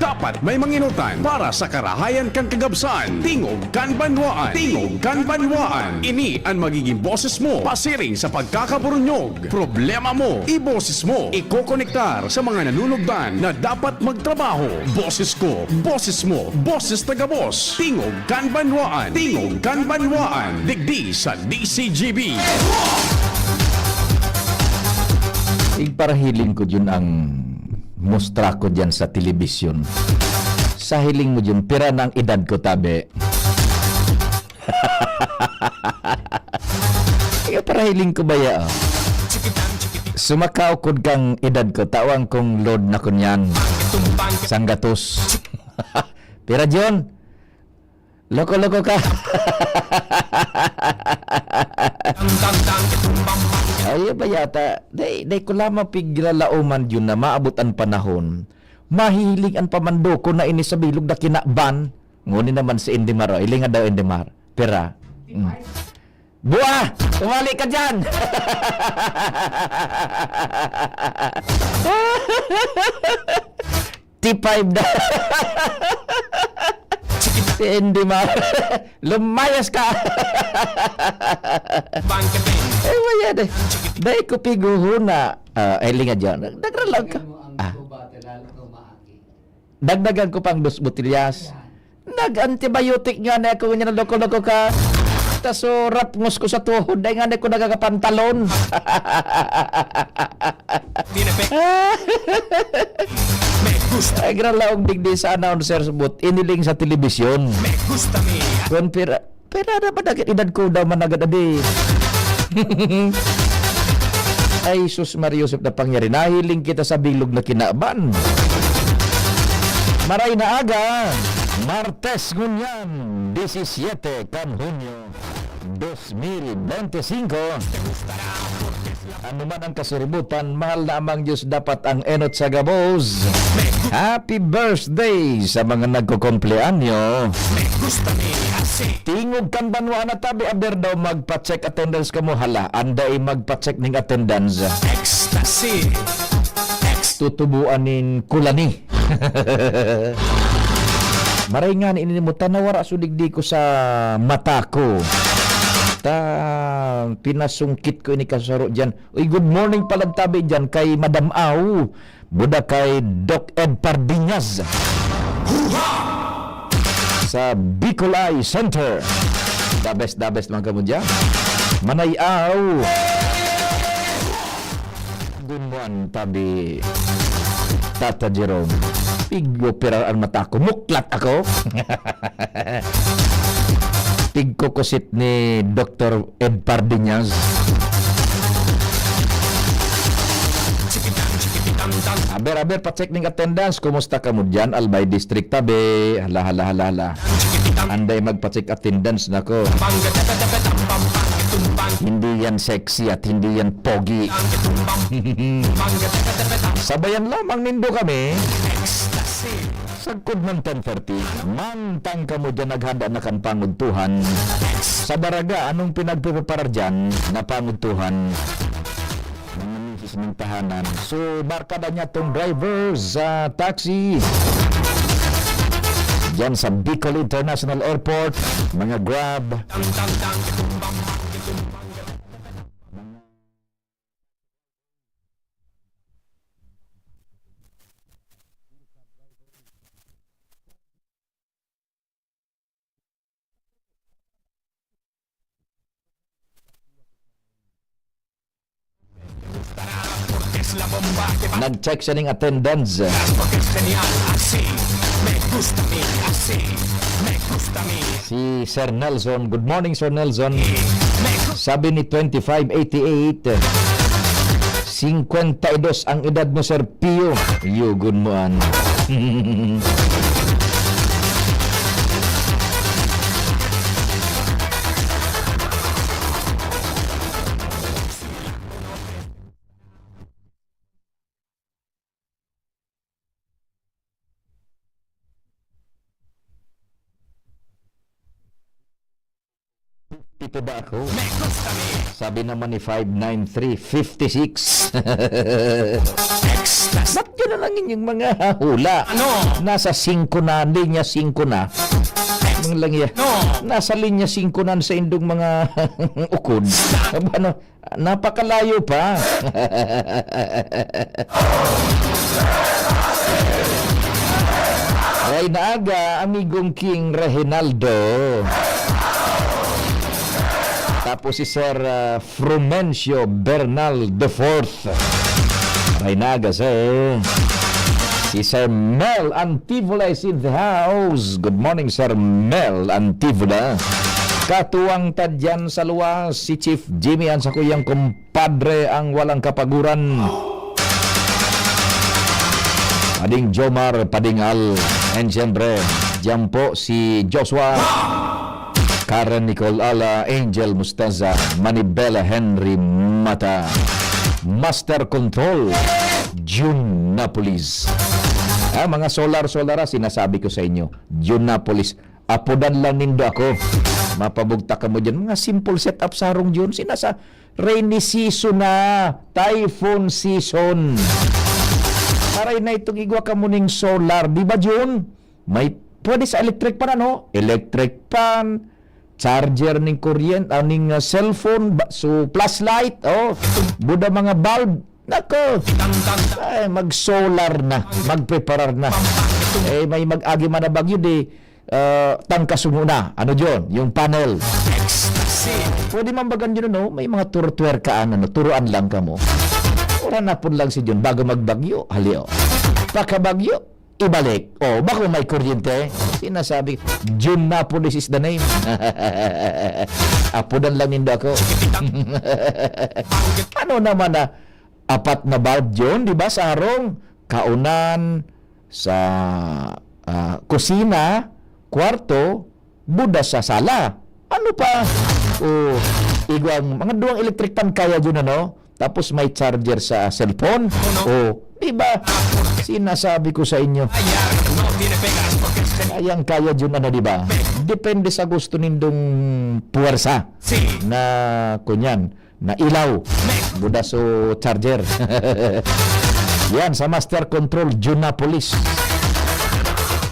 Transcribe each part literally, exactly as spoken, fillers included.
Dapat may manginutan para sa karahayan kan kagabsan. Tingog kan Banwaan. Tingog kan Banwaan. Ini an magiging boses mo pasiring sa pagkakaburunyog. Problema mo, iboses mo. Ikokonektar sa mga nanunugdan na dapat magtrabaho. Boses ko, boses mo, boses taga-Boss. Tingog kan Banwaan. Tingog kan Banwaan. Digdi sa D C G B. Igparahiling ko yun ang mustra ko diyan sa telebisyon. Sa hiling mo yun, pira na ang edad ko, tabi? Igparahiling ko ba ya, oh? Sumakaw kod kang edad ko, tawan kong load na kunyan. Sanggatos. Pira, John? Loko-loko ka. Ay, ba yata? Dai, dai ko lamang piglalaoman yun na maabot an panahon. Mahihiling an pamando ko na ini sa bilog na kinaban. Nguni naman si Indimar, oh. Hilinga daw, Indimar. Pira? Mm. Bua! Umali ka dyan! T five na. Si Indimar. Lumayas ka! Eh, wala na. Dai ko piguhuna. Ah, ay, linga dyan. Nag-, nagralag ka. Ah. Dagdagan ko pang dos botellas. Nag-antibiotic nga na ako, ganyan, loko-loko ka. Tas, so, rapngos ko sa tuhod, dai nga na ako nagagapantalon. Me gusta. Ay, gran laog digdi sa announcers booth, iniling sa telebisyon. Me gusta mi. Kun pira, pira na ba nagin edad ko daw managad adi? Ay, sus, Maria Josep na pangyari. Nahiling kita sa bilog na kinaban. Maray na aga, Martes ngunyan, disisiete kan Hunyo, dos mil bente singko. Ano man ang kasiributan, mahal na Amang Diyos, dapat ang enot sa gabos. Happy birthday sa mga nagkukumpleanyo. Tingog kan banwa na tabi, aber daw magpa-check attendance kamo. Hala, anday magpa-check ning attendance. Ecstasy. Tutuboan nin kulani. Maray nga ni ini mo, ta nawara so digdi ko sa mata ko. Ta pinasungkit ko ini kasaro diyan. Uy, good morning pala tabi diyan kay Madam Au. Buda kay Doc Ed Pardiñas. Sa Bicol Eye Center. The best, the best, mga kamudya. Manay-aw. Gunmuan tabi, Tata Jerome. Pig-opera ang mata ko. Muklat ako. Pigkukusit ni Doktor Ed Pardiñas. Aber, aber, pa-check ning attendance. Kumusta kamo diyan, Albay District tabi? Hala, hala, hala, hala. Anday magpa-check attendance nako. Hindi yan sexy at hindi yan pogi. Sabayan lamang nindo kami. Sagkod ng ten thirty, mantang kamo dyan naghanda na kan pangudtuhan. Sa Daraga, anong pinagpipreparar dyan na pangudtuhan? Mga misis ng tahanan. So, barkada niya tong driver sa taxi. Diyan sa Bicol International Airport, mga Grab. Nag-check siya ning attendance. Si Sir Nelson. Good morning, Sir Nelson. Sabi ni twenty-five eighty-eight, singkwenta y dos ang edad mo, Sir Pio. Yugon mo, an. Ito ba ako? Sabi naman ni five nine three fifty-six. Ba't yun na lang inyong mga hula? Ano? Nasa singko na, linya singko na. Mga lang yan. No. Nasa linya singko na sa indong mga ukod. Ano? Napakalayo pa. Ay, naaga, amigong King Reginaldo. Tapos si Sir, ah, Frumencio Bernal the fourth. Ay, naaga, sir. Si Sir Mel Antivola is in the house. Good morning, Sir Mel Antivola. Katuwang ta dyan sa luwas, si Chief Jimmy, ang sakuyang kumpadre, ang walang kapaguran. Pading Jomar, Pading Al. And siyempre, dyan po si Joshua, Karen Nicole Ala, Angel Mustaza, Manibela Henry Mata, Master Control, June Napolis. Ah, mga solar-solar, ah, sinasabi ko sa inyo, June Napolis, apodan lang nindo ako. Mapabugtak kamo dyan. Mga simple setup sa harong June. Sinasa-, rainy season na, typhoon season. Aray na itong igwa kamo ning solar. Di ba, June? May pwede sa electric fan, ano? Electric fan, charger ning kuryente, ah, ning, ah, cellphone, ba-, so, flashlight, oh, buda mga bulb. Nako! Ay, mag-solar na, magpreparar na. Eh, may mag-agi man na bagyo, di, ah, tangkasungo na. Ano yun? Yung panel. Pwede man bagan yun, ano? May mga turutwerkaan, ano? Turuan lang kamo. Ora na po lang si Jun bago magbagyo. Halio. Pagkabagyo, ibalik. Oh, bako may kuryente. Sinasabi, Jun Napolis is the name. Apodan lang nindo ako. Ano naman na apat na bulb yun, di ba? Sa harong, kaunan, sa, ah, kusina, kwarto, buda sa sala. Ano pa? Oh, igwang, mga duwang electric fan kaya yun, ano? Tapos may charger sa cellphone. Oh, di ba? Sinasabi ko sa inyo. Kayang-kaya yun, ano, di ba? Depende sa gusto nindong puwersa na, kunyan, na ilaw. Buda so charger. Yan, sa Master Control, Junapolis.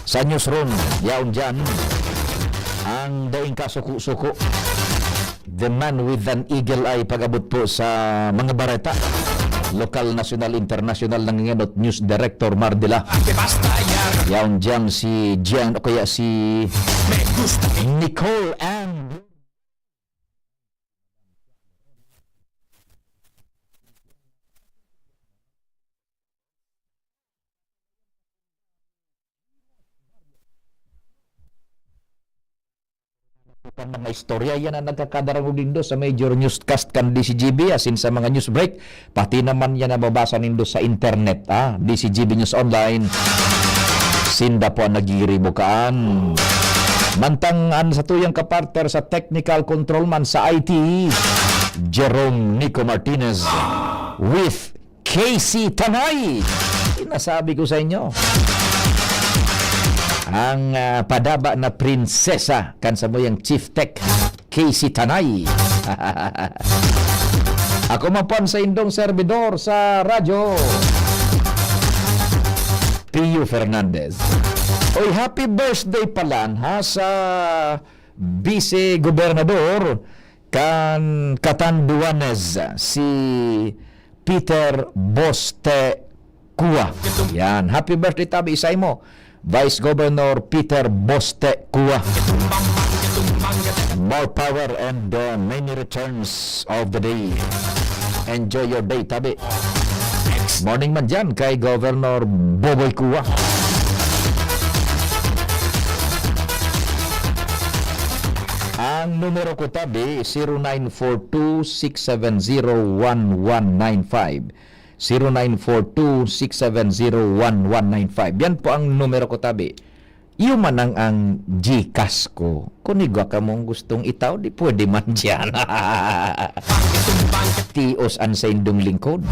Sa newsroom, yaon dyan. Ang daing kasuko-suko. The man with an eagle eye pag-abot po sa mga bareta. Lokal, nasyonal, internasyonal, nangingenot, News Director Mardila. Yaon dyan si Gian o kaya si Nicole Ann. Kan mga istorya, yan ang nagkakadarangog nindo sa major newscast kan D C G B, asin sa mga news break, pati naman yan nababasa nindo sa internet, ah, D C G B News Online. Sinda po ang nagiribo kaan. Mantang an satuyang kapartner sa technical control man sa I T, Jerome Nico Martinez with Casey Tanay. Sinasabi ko sa inyo. Ang, ah, padaba na prinsesa kan samuyang Chief Tech, Casey Tanay. Ako man po ang saindong servidor sa radyo, Pio Fernandez. Oy, happy birthday pala, ha, sa Vice Gobernador kan Catanduanes, si Peter Boste Cua. Yan. Happy birthday, tabi, isay mo. Vice Governor Peter Boste Cua. More power and, uh, many returns of the day. Enjoy your day, tabi. Morning man dyan kay Governor Boboy Cua. Ang numero ko, tabi, zero nine four two six seven zero one one nine five. Zero nine four two six seven zero one one nine five. Yan po ang numero ko, tabi. Iyo man ang, ang GCash ko. Kung igwa kamong gustong itaw, di pwede man diyan. Tios an saindong lingkod.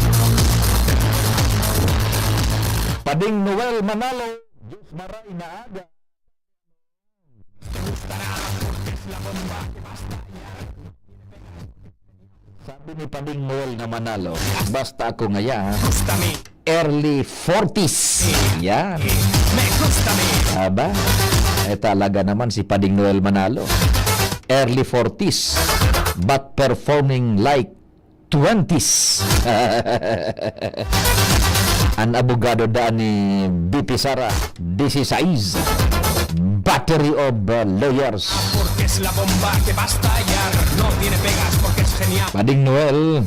Pading Noel Manalo, Diyos maray na aga. Gusto na ako, Diyos lang ang basta yan. Sabi ni Pading Noel na Manalo, basta ako ngaya, early forties. Yan. Aba, eh, talaga naman si Pading Noel Manalo. Early forties, but performing like twenties. An abogado daan ni B P Sara, dieciséis. Battery of, uh, lawyers. Porque es la bomba que va a estallar. No tiene pegas porque es genial. Pading Noel,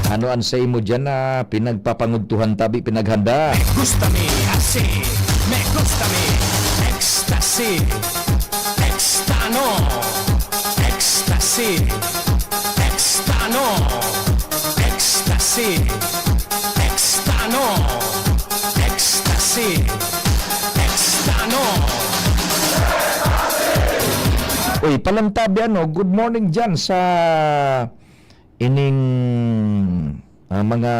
ano an sa imo dyan na pinagpapangudtuhan tabi pinaghanda? Me gusta mi así. Me gusta mi ecstasy. Extano. Ecstasy. Extano. Ecstasy. Extano. Ecstasy. Extano. Uy, palantabi ano, good morning dyan sa ining, ah, mga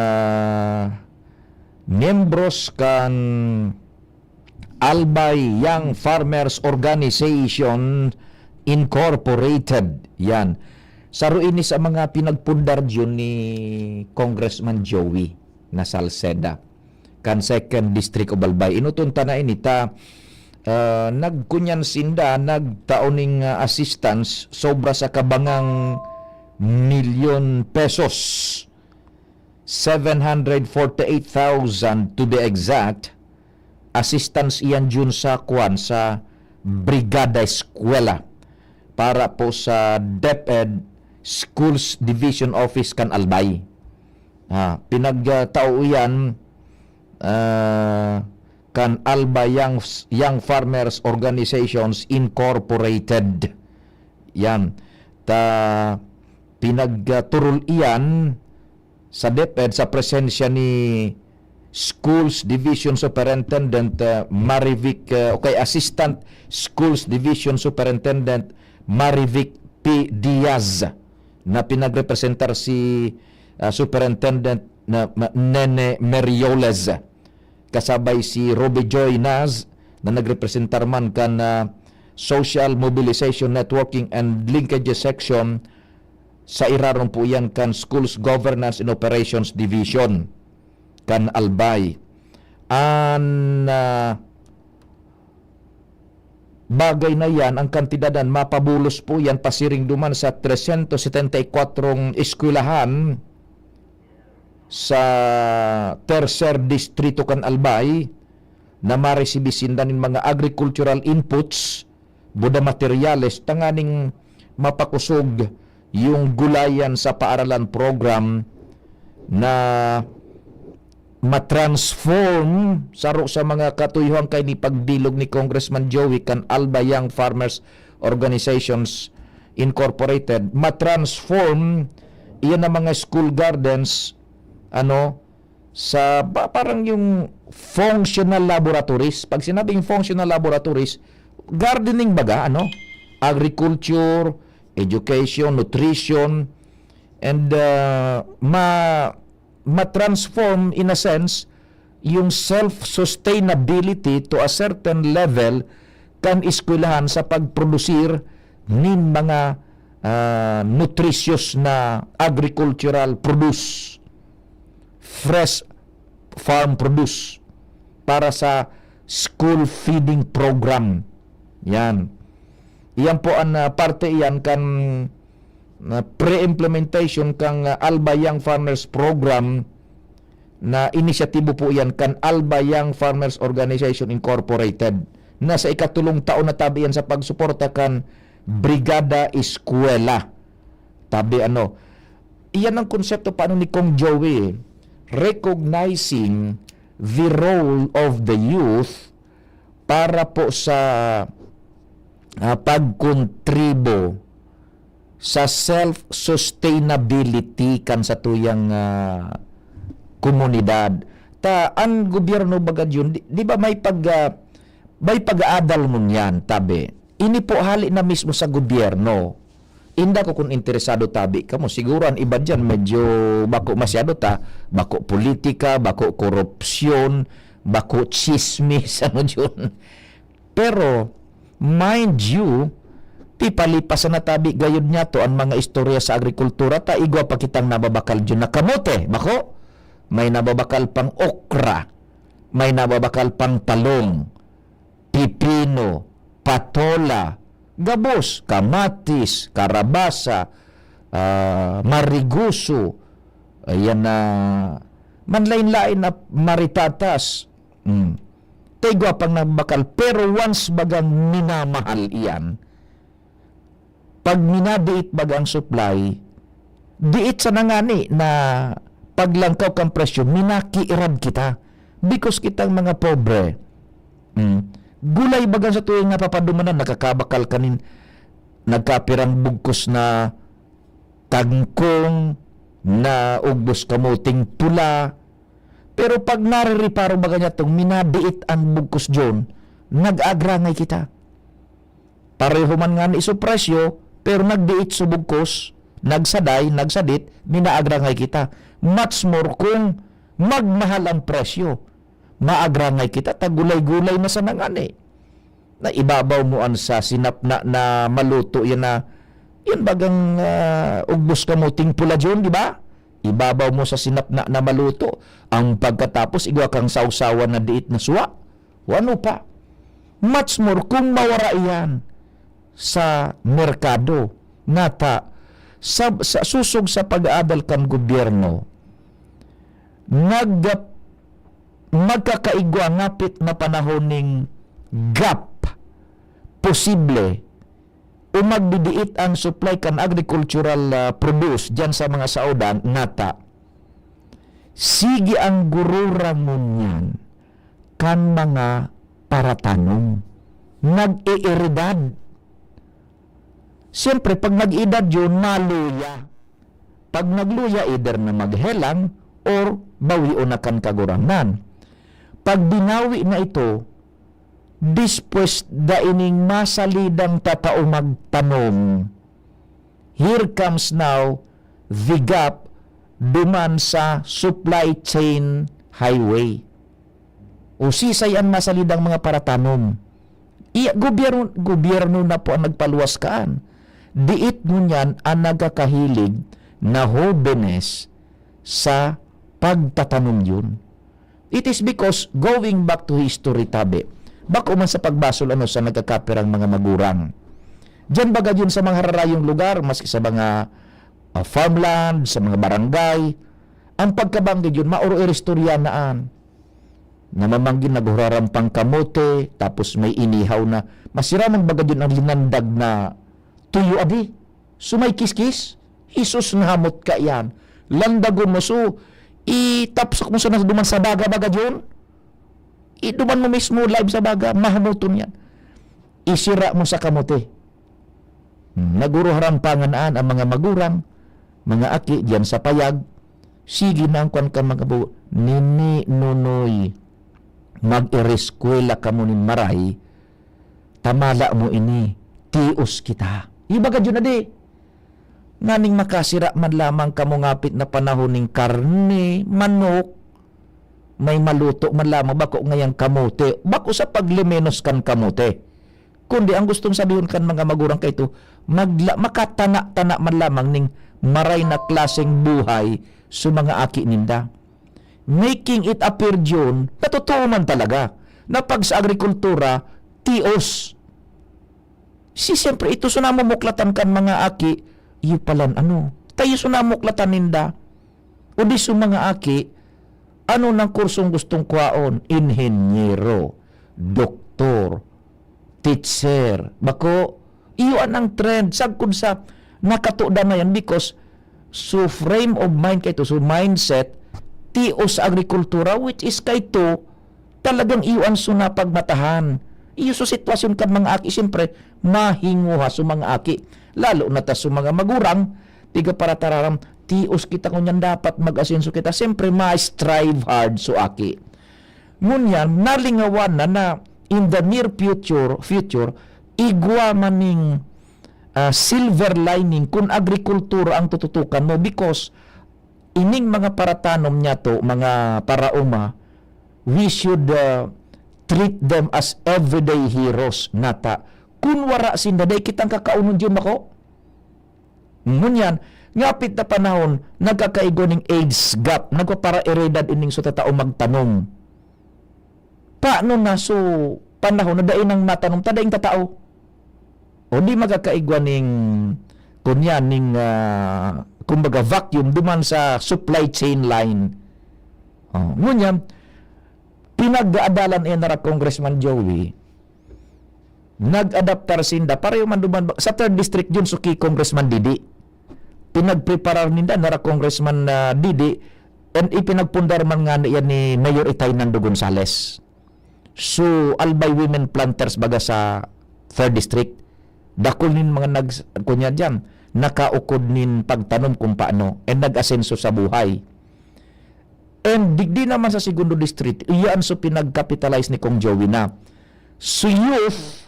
miyembros kan Albay Young Farmers Organization Incorporated. Yan. Saro ini sa mga pinagpundar yun ni Congressman Joey na Salceda kan Second District of Albay. Inuton ta na ini ta, ah, nagkunyan sinda, nagtao ning, ah, assistance sobra sa kabangang milyon pesos. Seven hundred forty-eight thousand to be exact. Assistance iyan dyan sa kwan, sa Brigada Eskwela para po sa DepEd Schools Division Office kan Albay. Ah, pinagtao iyan, ah, kan Alba Young, Young Farmers Organizations Incorporated. Yan. Ta, pinagturul iyan sa DepEd sa presensya ni Schools Division Superintendent, ah, Marivic, ah, o kay Assistant Schools Division Superintendent Marivic P. Diaz, na pinagrepresentar si, ah, Superintendent na, ma-, Nene Merioles, kasabay si Ruby Joy Naz, na nagrepresentar man kan, ah, Social Mobilization Networking and Linkages Section, sa irarom po iyan kan Schools Governance and Operations Division kan Albay. An, ah, bagay na yan, ang kantidad na yan, mapabulos po yan pasiring duman sa trescientos setenta y cuatro eskwelahan sa Tercer Distrito kan Albay na maresibi sinda nin mga agricultural inputs, buda materyales, tanganing mapakosog yung gulayan sa paaralan program na matransform. Saro sa mga katuyuhan kay ni pagbilog ni Congressman Joey kan Alba Young Farmers Organizations Incorporated, matransform iyan ang mga school gardens, ano, sa pa-, parang yung functional laboratories. Pag sinabing functional laboratories, gardening baga, ano? Agriculture, education, nutrition, and, uh, ma-, ma-transform, in a sense, yung self-sustainability to a certain level kan eskwelahan sa pagprodusir nin mga, ah, nutritious na agricultural produce, fresh farm produce para sa school feeding program. Yan. Iyan po ang, ah, parte iyan kan, ah, pre-implementation kan, ah, Alba Young Farmers Program na inisyatibo po iyan kan Alba Young Farmers Organization Incorporated, na sa ikatulong taon na tabi iyan sa pagsuporta kan Brigada Eskwela. Tabi ano, iyan ang konsepto paano ni Kong Joey, eh, recognizing the role of the youth para po sa, ah, pagkontribo sa self-sustainability kan satuyang, ah, komunidad. Ta, an gobyerno baga yun, di, di ba may pag, ah, may pag-aadal ngunyan, tabi? Ini po hali na mismo sa gobyerno. Inda ko kung interesado tabi kamo. Siguro an iba diyan medyo bako masyado ta, bako politika, bako korupsyon, bako chismis, ano yun. Pero, mind you, Pipalipasan na tabi gayod niyato an mga istorya sa agrikultura, ta igwa pa kitang nababakal diyon na kamote, bako? May nababakal pang okra, may nababakal pang talong, pipino, patola, gabos, kamatis, karabasa, ah, mariguso, ayan na, manlain-lain na maritatas. Hmm. Taigwa pang nabakal, pero once bagang minamahal iyan, pag minadiit bagang supply, diit sa nangani na paglangkaw kan presyo, minakiirad kita. Because kitang mga pobre, mm, gulay bagang sa tuwing napapadumanan, nakakabakal kanin, nagkapirang bugkos na kangkong, na ugbos kamuting pula. Pero pag naririparo baga niya tong minadiit ang bugkos diyon, nag-agrangay kita. Pareho man ngani so presyo, pero nagdiit so bugkos, nagsaday, nagsadit, minaagrangay kita. Much more kung magmahal ang presyo. Maagrangay kita, ta gulay-gulay na sana ngani. Na ibabaw mo an sa sinapna na maluto, yan na, yan bagang, ah, ugbos kamuting pula diyon, di ba? Ibabaw mo sa sinapna na maluto. Ang pagkatapos, igwa kang sawsawan na diit na suwa. O ano pa? Much more kung mawara iyan sa merkado. Nata, sa, sa susog sa pag-aadal kan gobyerno, nag-, magkakaigwa ngapit na panahon ning gap posible o magdidiit ang supply kan agricultural, ah, produce diyan sa mga saodan, nata. Sige ang gurura ngunyan kan mga paratanom. Nag-eeridad. Siyempre, pag nag-edad yun, maluya. Pag nagluya, either na maghelang or bawion na kan Kagurangnan. Pag binawi na ito, dispwes da ining masalidang tatao magtanom. Here comes now the gap duman sa supply chain highway. O sisay an masalidang mga paratanom? Iya, gobyerno, gobyerno na po ang nagpaluwas kaan. Diit ngunyan ang nagkakahilig na hobenes sa pagtatanom yun. It is because, going back to history, tabi, bako man sa pagbasol ano sa nagkakapirang mga magurang. Diyan baga yun sa mga hararayong lugar, maski sa mga, ah, farmland, sa mga barangay, ang pagkabanggi yun, maoro iristorya naan. Namamanggin naghuraran pang kamote, tapos may inihaw na, masiraman baga yun ang linandag na tuyo, adi. So may kiskis, Jesus, nahamot ka yan. Landagon mo, so, itapsok mo sa duman sa baga, baga yun. Iduman mo mismo live sa baga, mahamoton yan. Isira mo sa kamote. Hmm, naguruharan pa nganaan ang mga magurang, mga aki diyan sa payag. Sige na ang kwan kan mga bu-, Nini, Nonoy, mag-ereskwela kamo nin maray, tamala mo ini, tios kita. Ibaga yun na di. Nganing makasira man lamang kamo ngapit na panahon ning karne, manok, may maluto man lamang, bako ngayang kamote, bako sa paglimenos kan kamote. Kundi ang gustong sabihon kan mga magurang kaito, magla-, makatana-tana man lamang ning maray na klaseng buhay sa mga aki ninda. Making it appear, Jun, na totoo man talaga na pag sa agrikultura, tios. Si siyempre, ito so namomoklatan kan mga aki, iyo palan ano, tayo so namoklatan ninda. O di so mga aki, ano nang kursong gustong kwaon? Inhenyero, doktor, teacher. Bako, iyo an ang trend. Sagkod sa nakatoda na yan because so frame of mind kaito, so mindset, tios sa agrikultura, which is kaito, talagang iyo an so napagmatahan. Iyo so sitwasyon kan mga aki, siyempre, mahinguha so mga aki. Lalo na ta so mga magurang, tiga paratararam, tios kita ngunyan dapat mag-asenso kita. Siyempre, ma-strive hard so aki. Ngunyan, nalingawan na na in the near future, future, igwa man ning, ah, silver lining kun agrikultura ang tututukan mo because ining mga paratanom niyato, mga paraoma, we should, ah, treat them as everyday heroes nata. Kun wara sinda, dai kitang kakaunon diyon, mako. Ngunyan, ngapit na panahon, nagkakaigwa ning age gap, nagpapara-eredad ining sa tatao magtanom. Paano na so panahon na dai nang matanom ta daing tatao? O di magkakaigwa ning, kunya, ning, ah, kumbaga, vacuum duman sa supply chain line. Oh, ngunyan, pinag-aadalan iyan nara Congressman Joey. Nag-adaptar sinda. Pareho man duman ba, sa third district yun, suki Congressman Didi. Pinagpreparar ninda nara Congressman, ah, Didi, and ipinagpundar man nga niya ni Mayor Itay Nando Gonzales. So, Albay Women Planters baga sa third district. Dakul nin mga nag-, kunya diyan, nakaukod nin pagtanom kung paano, and nag-asenso sa buhay. And digdi naman sa segundo district, iyan so pinag-capitalize ni Kong Joey na. So, youth,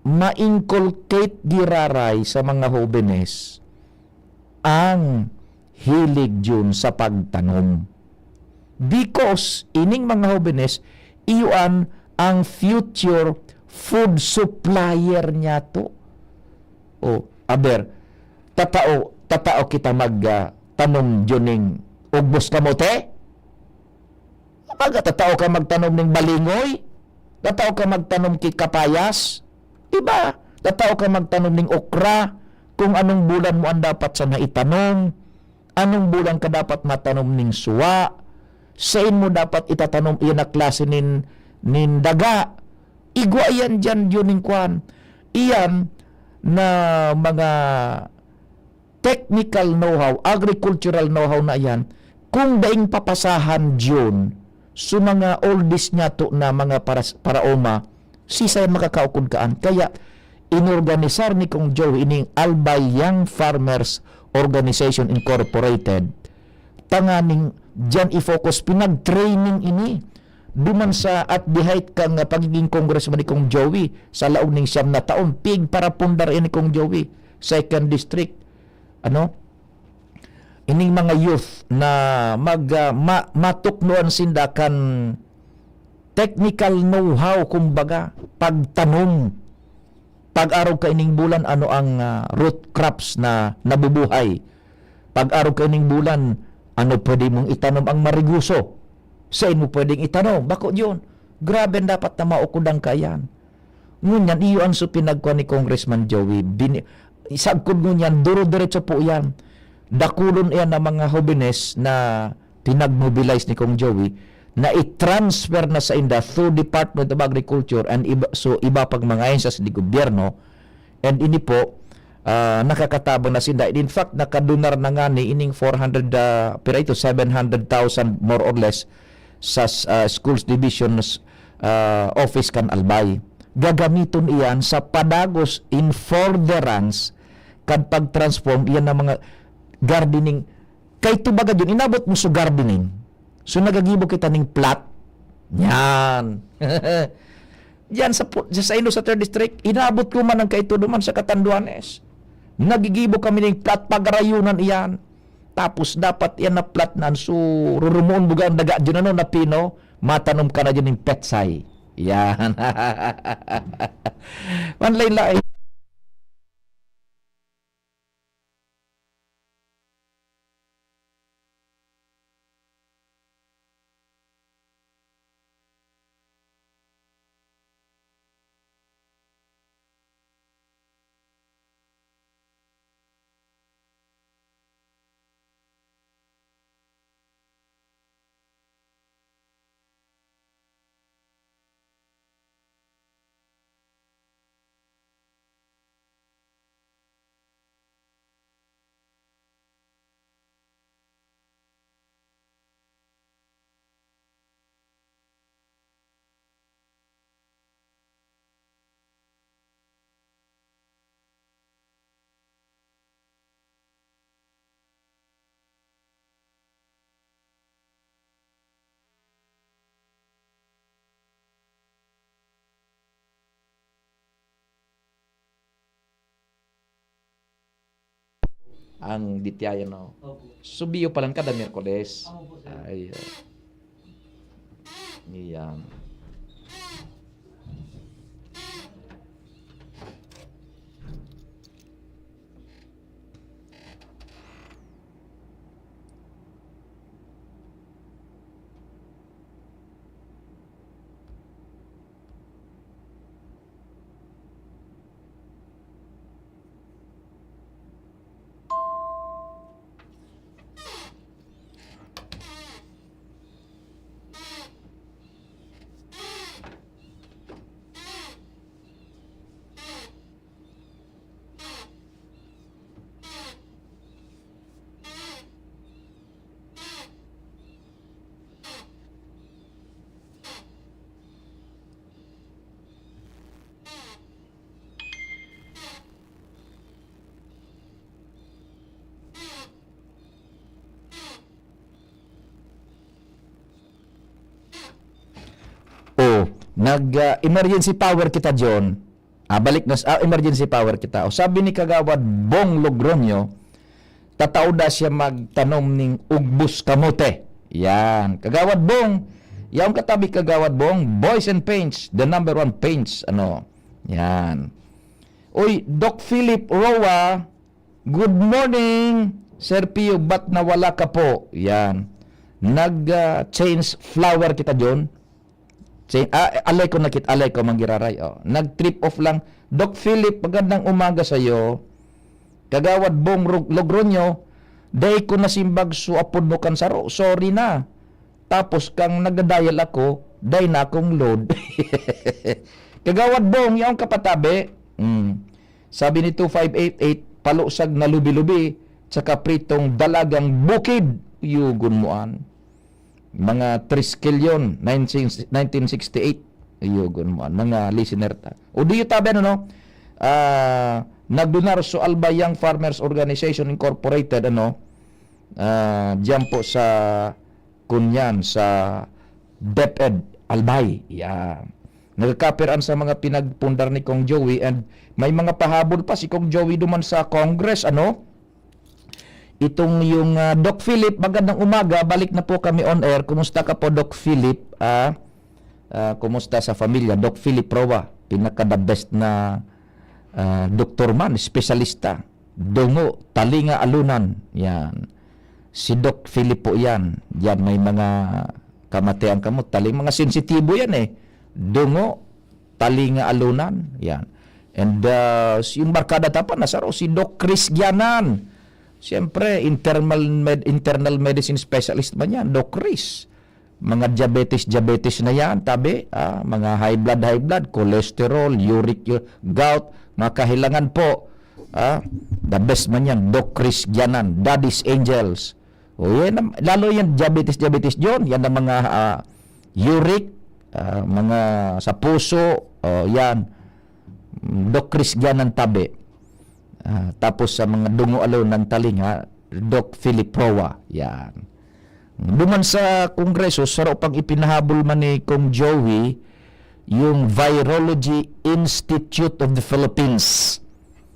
ma-inculcate giraray sa mga hobenes ang hilig diyon sa pagtanom. Because ining mga hobenes, iyan ang future food supplier niyato. O, aber, tatao, tatao kita mag, ah, tanom diyon ning ugbos kamote? Baga, tatao ka magtanom ning balingoy? Tatao ka magtanom ki kapayas? Diba? Tatao ka magtanom ning okra? Kung anong bulan mo ang dapat sana itanom? Anong bulan ka dapat matanom ning suwa? Sain mo dapat itatanom iyan na klase nin, nin daga? Igwa iyan diyan, diyon ning kwan. Iyan na mga technical know-how, agricultural know-how na iyan, kung daing papasahan diyon sa mga oldies niyato na mga paras-, paraoma, sisay makakaukod kaan. Kaya, inorganisar ni Kong Joe ining Albay Young Farmers Organization Incorporated, tanganing diyan i-focus, pinag-training ini. Duman sa at the height kan pagiging congressman ni Kong Joey sa laog ning siyam na taon, pigparapundar ini Kong Joey, second district. Ano? Ining mga youth na mag, ah, ma-, matuknoan sinda kan technical know-how, kumbaga, pagtanom. Pag-arog kaining bulan, ano ang, ah, root crops na nabubuhay? Pag-arog kaining bulan, ano pwede mong itanom ang mariguso? Sain mo pwedeng itanom? Bako diyon. Grabe an dapat na maukodan kaiyan. Ngunyan, iyo an so pinagkuha ni Congressman Joey. Bini-, sagkod ngunyan, duro-diretso po iyan. Dakulon iyan na mga hobenes na pinag-mobilize ni Kong Joey na i-transfer na sainda through Department of Agriculture and iba, so iba pang mga ahensya sa gobyerno. And ini po, ah, nakakatabang na sinda. In fact, nakadonar na ngani ining four hundred, ah, pira ito, seven hundred thousand more or less sa, ah, Schools Division's, ah, office kan Albay. Gagamiton iyan sa padagos in furtherance kan pag-transform iyan ng mga gardening. Kay tubaga yun, inabot mo sa gardening. So, nagagibo kita ning plot. Yan. Diyan sa pu-, sa, sa Indo, sa third district, inabot ko man ang kaito duman sa Catanduanes. Nagigibo kami ning plot, pagarayunan iyan. Tapos dapat iyan na plot na, so, rurumuon buga ang daga dyan, ano, na pino, matanom ka na dyan ning petsay. Yan. Manlain-lain. Ang dityayan, no? Opo. Subiyo pa lang kada Miyerkules. Opo, sir. Ay, oh. Iyan. Nag, ah, emergency power kita, John. Ah, balik na sa, ah, emergency power kita. O, sabi ni Kagawad Bong Logroño, tatao da siya magtanom ning ugbos kamote. Yan. Kagawad Bong, yaong katabi, Kagawad Bong, Boys and Paints, the number one paints. Ano? Yan. Uy, Doc Philip Roa, good morning, Sir Pio, ba't nawala ka po? Yan. Nag, ah, change flower kita, John. Change, ah, alay ko nakit-, alay ko, Manggiraray. Oh. Nag-trip off lang. Doc Philip, magandang umaga sa'yo. Kagawad Bong Rog-, Logroño, dai ko nasimbag su apod mo kan saro. Sorry na. Tapos, kang nagda-dial ako, dai na akong load. Kagawad Bong, yaong kapatabi. Mm. Sabi ni two five eight eight, palusag na lubi-lubi, tsaka pritong dalagang bukid. Yugon mo an. Mga triskilyon, nineteen, nineteen sixty-eight. Yugon mo an. Mga listener ta. O di tabi, ano, no? Ah, nagdunar so Alba Young Farmers Organization Incorporated, ano? Ah, diyan po sa Kunyan, sa DepEd, Albay. Yan. Nagkakapiran sa mga pinagpundar ni Kong Joey and may mga pahabol pa si Kong Joey duman sa Congress, ano? Itong yung, ah, Doc Philip, magandang umaga. Balik na po kami on air. Kumusta ka po, Doc Philip? Ah, ah, kumusta sa familya? Doc Philip Roa, pinaka the best na, ah, doktor man, espesyalista. Dungo, talinga, alunan. Yan. Si Doc Philip po yan. Yan, may mga kamatian kamo. Taling mga sensitibo yan eh. Dungo, talinga, alunan. Yan. And, ah, yung barkada ta pa, nasaro, si Doc Chris Gianan. Siyempre, internal med-, internal medicine specialist man yan, Doc Chris. Mga diabetes, diabetes na yan, tabi. Ah, mga high blood, high blood, cholesterol, uric, u-, gout, mga kahilangan po. Ah, the best man yan, Doc Chris Gianan, Daddy's Angels. O, yan ang, lalo yan, diabetes, diabetes, John. Yan ang mga, ah, uric, ah, mga sa puso, o, yan. Doc Chris Gianan tabi. Ah, tapos sa mga dungo, alo ng talinga, Doc Philip Roa. Yan. Duman sa Kongreso, saro pang ipinahabol man ni Kong Joey, yung Virology Institute of the Philippines.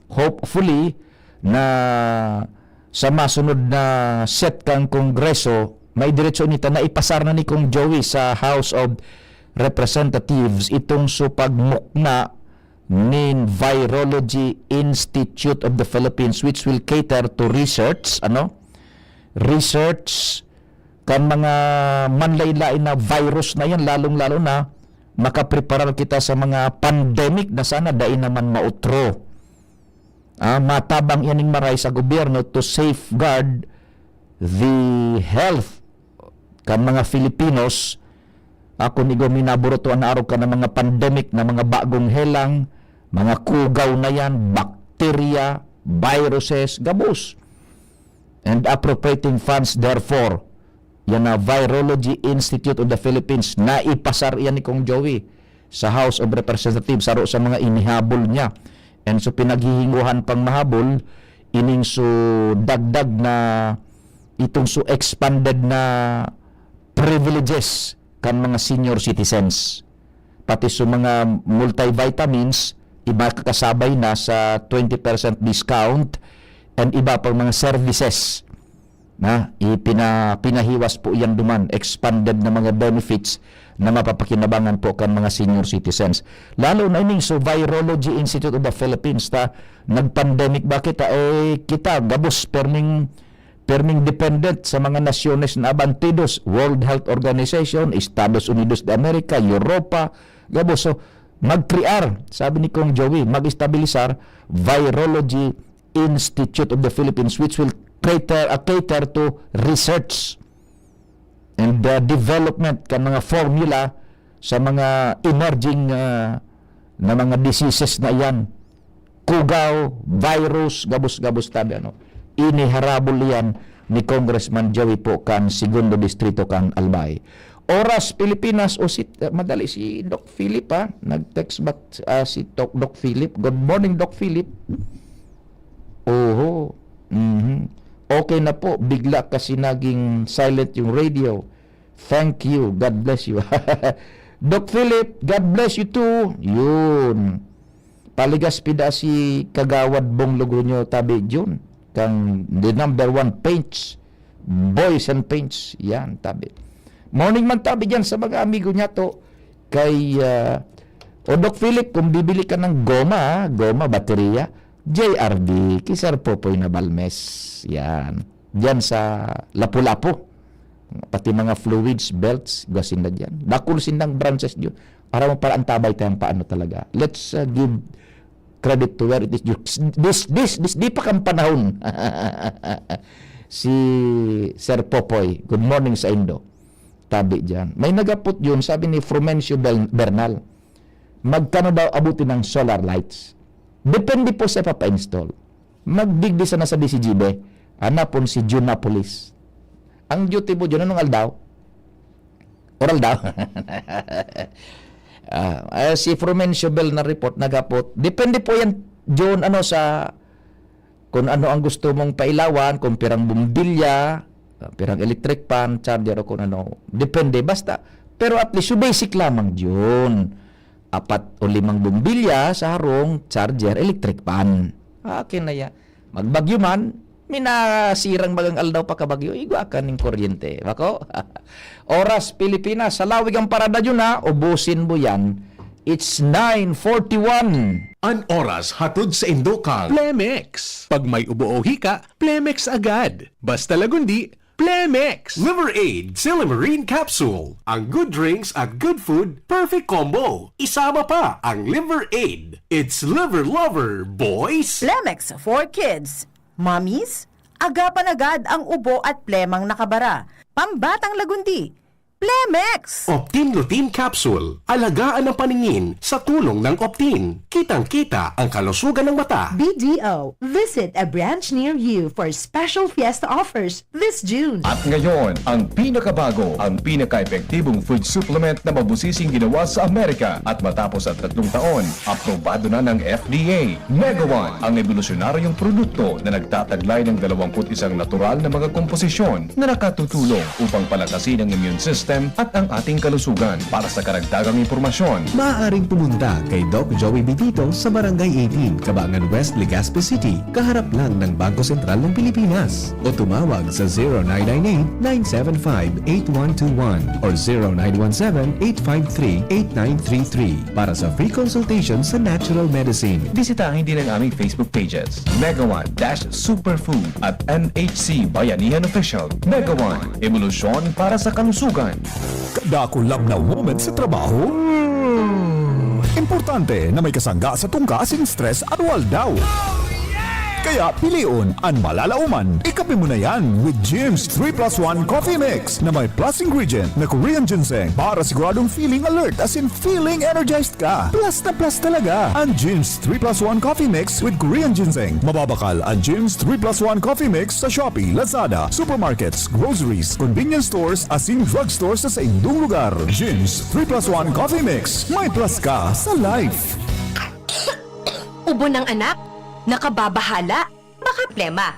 Hopefully, na sa masunod na set kan Kongreso, may diretso nita na ipasar na ni Kong Joey sa House of Representatives itong so pagmukna nin Virology Institute of the Philippines, which will cater to research, ano? Research kan mga manlain-lain na virus na yan, lalong-lalo na makapreparar kita sa mga pandemic na sana dai naman mautro. Ah, matabang ining maray sa gobyerno to safeguard the health kan mga Filipinos. Ako, igwa, minaburutuan na arog kan mga pandemic na mga bagong helang, mga kugaw na yan, bakterya, viruses, gabos. And appropriating funds, therefore, yan na Virology Institute of the Philippines, naipasar yan ni Kong Joey sa House of Representatives, saro sa mga inihabol niya. And so, pinaghihingwahan pang mahabol, ining so dagdag na, itong so expanded na privileges kan mga senior citizens. Pati so mga multivitamins, iba kakasabay na sa twenty percent discount and iba pang mga services na ipina-, pinahiwas po yan duman, expanded na mga benefits na mapapakinabangan po kan mga senior citizens. Lalo na ining so Virology Institute of the Philippines, ta nag-pandemic ba kita? Eh, kita, gabos, perming, perming dependent sa mga nasyones na abantidos, World Health Organization, Estados Unidos de America, Europa, gabos. So, mag-crear, sabi ni Kong Joey, mag-estabilisar, Virology Institute of the Philippines, which will cater, uh, cater to research and, uh, development kan mga formula sa mga emerging, uh, na mga diseases na iyan. Kugaw, virus, gabos-gabos tabi, ano. Iniharabol iyan ni Congressman Joey po kan Segundo Distrito kan Albay. Oras Pilipinas, o si, uh, madali si Doc Philip, ha. Nag-text back, uh, si Doc, Doc Philip. Good morning, Doc Philip. Oho. Mhm. Okay na po, bigla kasi naging silent yung radio. Thank you. God bless you. Doc Philip, God bless you too. Yun. Paligas pida si Kagawad Bong Logroño, tabi, Jun. Kang the number one paints. Boys and paints. Yan, tabi. Morning man, tabi, dyan sa mga amigo niya to. Kay, ah, o Doc Philip, kung bibili ka ng goma, ah, goma, baterya, J R D, kay Sir Popoy Nabalmes. Yan. Diyan sa Lapu-Lapu. Pati mga fluids, belts, gwa sinda diyan. Dakul sindang branches diyan. Aram mo, para antabay tayong paano talaga. Let's, uh, give credit to where it is due. This, this, this, di pa kang panahon. Si Sir Popoy, good morning sa Indo. Tabi diyan. May nagapot yun, sabi ni Frumencio Bel-, Bernal. Magkano daw abutin ng solar lights? Depende po sa papa-install. Magdigdi sana sa D C G B. Hanapon si Junapolis. Ang duty mo, Jun, anong aldaw? Oral daw. Ah, eh, si Frumencio Bel na report, nagapot. Depende po yan, Jun, ano, sa kung ano ang gusto mong pailawan, kung pirang bombilya, ah, pirang electric fan, charger o kung ano. Depende, basta. Pero at least, yung basic lamang yun. Apat o limang bombilya sa harong, charger, electric fan. Akin na yan. Magbagyo man, minasirang bagang aldaw pa kabagyo, igwa ka ning kuryente. Bako? Oras Pilipinas, sa lawig ang parada yun ha, ubusin mo yan. It's nine forty-one. An oras hatod sa indo kang Plemex. Pag may ubo o hika, Plemex agad. Basta Lagundi, Plemex. Liver Aid, Silymarin Capsule. Ang good drinks at good food, perfect combo. Isama pa ang Liver Aid. It's Liver Lover, boys! Plemex for kids. Mommies, agapan agad ang ubo at plemang nakabara. Pambatang Lagundi, Plemex! Optin Lutein Capsule. Alagaan ang paningin sa tulong ng Optin. Kitang-kita ang kalusugan ng mata. B D O, visit a branch near you for special fiesta offers this June. At ngayon, ang pinakabago, ang pinaka-epektibong food supplement na mabusising ginawa sa Amerika at matapos ang tatlong taon, aprobado na ng F D A. Mega One, ang ebolusyonaryong produkto na nagtataglay ng dalawampu't isang natural na mga komposisyon na nakatutulong upang palakasin ang immune system at ang ating kalusugan. Para sa karagdagang impormasyon, maaaring pumunta kay Doc Joey Bitito sa Barangay eighteen, Kabangan West, Legazpi City, kaharap lang ng Bangko Sentral ng Pilipinas. O tumawag sa zero nine nine eight, nine seven five, eight one two one or zero nine one seven, eight five three, eight nine three three para sa free consultation sa natural medicine. Bisitahin din ang aming Facebook pages, Mega One dash Superfood at M H C Bayanihan Official. Mega One, ebolusyon para sa kalusugan. Kadakul na moment sa trabaho? Importante na may kasangga sa tungka asin stress araw-aldaw. Kaya pilion an malalaoman. Ikape mo na yan with Jim's three plus one Coffee Mix na may plus ingredient na Korean ginseng para siguradong feeling alert asin feeling energized ka. Plus na plus talaga an Jim's three plus one Coffee Mix with Korean ginseng. Mababakal an Jim's three plus one Coffee Mix sa Shopee, Lazada, supermarkets, groceries, convenience stores asin drugstore sa saindong lugar. Jim's three plus one Coffee Mix. May plus ka sa life. Ubo ng anak? Nakababahala? Baka plema.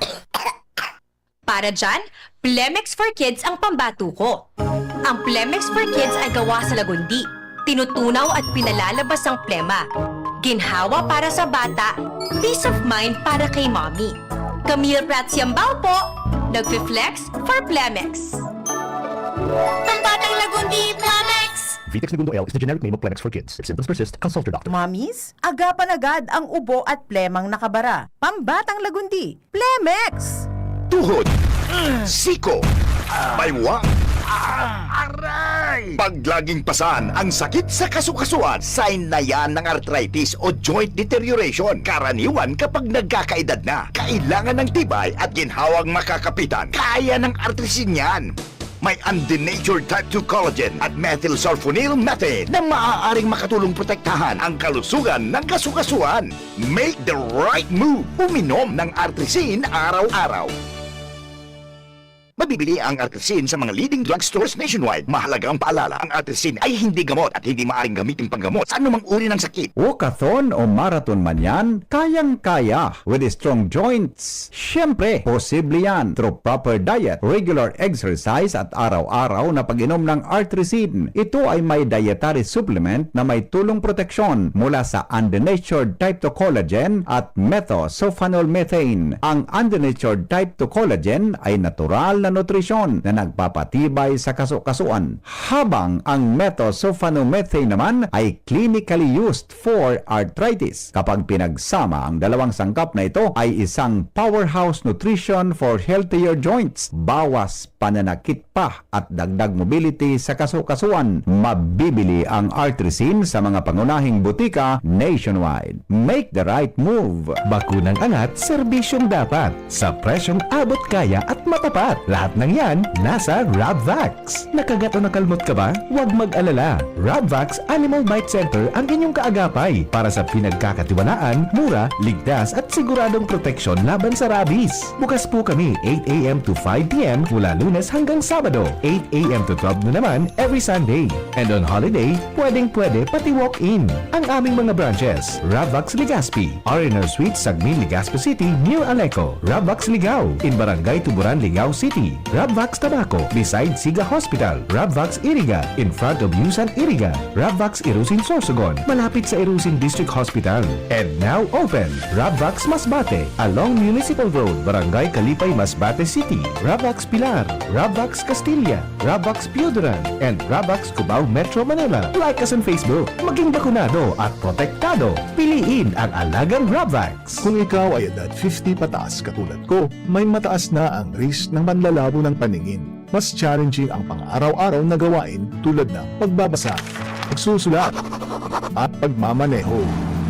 Para dyan, Plemex for Kids ang pambato ko. Ang Plemex for Kids ay gawa sa Lagundi. Tinutunaw at pinalalabas ang plema. Ginhawa para sa bata, peace of mind para kay mommy. Camille Prats Yambao po, nagfi-flex for Plemex. Pambatang Lagundi, Plemex! Vitex Negundo L is the generic name of Plemex for Kids. If symptoms persist, consult your doctor. Mommies, agapan agad ang ubo at plemang nakabara. Pambatang Lagundi, Plemex! Tuhod, siko, baywang, aray! Pag laging pasan ang sakit sa kasukasuan, sign na yan ng arthritis o joint deterioration. Karaniwan kapag nagkakaedad na, kailangan ng tibay at ginhawang makakapitan. Kaya ng Artrisin yan. May undenatured type two collagen at methylsulfonyl methane na maaaring makatulong protektahan ang kalusugan ng kasukasuan. Make the right move. Uminom ng Artrisin araw-araw. Mabibili ang Artrisin sa mga leading drugstores nationwide. Mahalagang paalala, ang Artrisin ay hindi gamot at hindi maaaring gamitin panggamot sa anumang uri ng sakit. Walkathon o marathon man yan, kayang-kaya with strong joints. Siyempre, posible yan through proper diet, regular exercise at araw-araw na pag-inom ng Artrisin. Ito ay may dietary supplement na may tulong proteksyon mula sa undenatured type two collagen at methylsulfonyl methane. Ang undenatured type two collagen ay natural na nutrisyon na nagpapatibay sa kaso-kasuan, habang ang methylsulfonyl methane naman ay clinically used for arthritis. Kapag pinagsama ang dalawang sangkap na ito, ay isang powerhouse nutrition for healthier joints, bawas pananakit pa at dagdag mobility sa kaso-kasuan. Mabibili ang Artrisin sa mga pangunahing butika nationwide. Make the right move! Bakunang angat, serbisyong dapat. Sa presyong abot kaya at matapat. Lahat ng yan, nasa Rabvax. Nakagat o nakalmot ka ba? Huwag mag-alala. Rabvax Animal Bite Center ang inyong kaagapay para sa pinagkakatiwalaan, mura, ligtas at siguradong proteksyon laban sa rabies. Bukas po kami eight a m to five p m mula Lunes hanggang Sabado, eight a m to twelve noon naman every Sunday. And on holiday, pwedeng-pwede pati walk-in. Ang aming mga branches, Rabvax Legazpi, R and R Suite, Sagmin, Legazpi City, near Aleco. Rabvax Ligao, in Barangay Tuburan, Ligao City. Rabvax Tabaco, beside Siga Hospital. Rabvax Iriga, in front of Yusan Iriga. Rabvax Irusin Sorsogon, malapit sa Irusin District Hospital. And now open, Rabvax Masbate, along Municipal Road, Barangay Kalipay, Masbate City. Rabvax Pilar, Rabvax Castilla, Rabvax Pioduran, and Rabvax Cubao, Metro Manila. Like us on Facebook. Maging bakunado at protektado. Piliin ang alagang Rabvax. Kung ikaw ay edad fifty pataas katulad ko, may mataas na ang risk ng panlalabo ng paningin. Mas challenging ang pang-araw-araw na gawain tulad ng pagbabasa, pagsusulat, at pagmamaneho.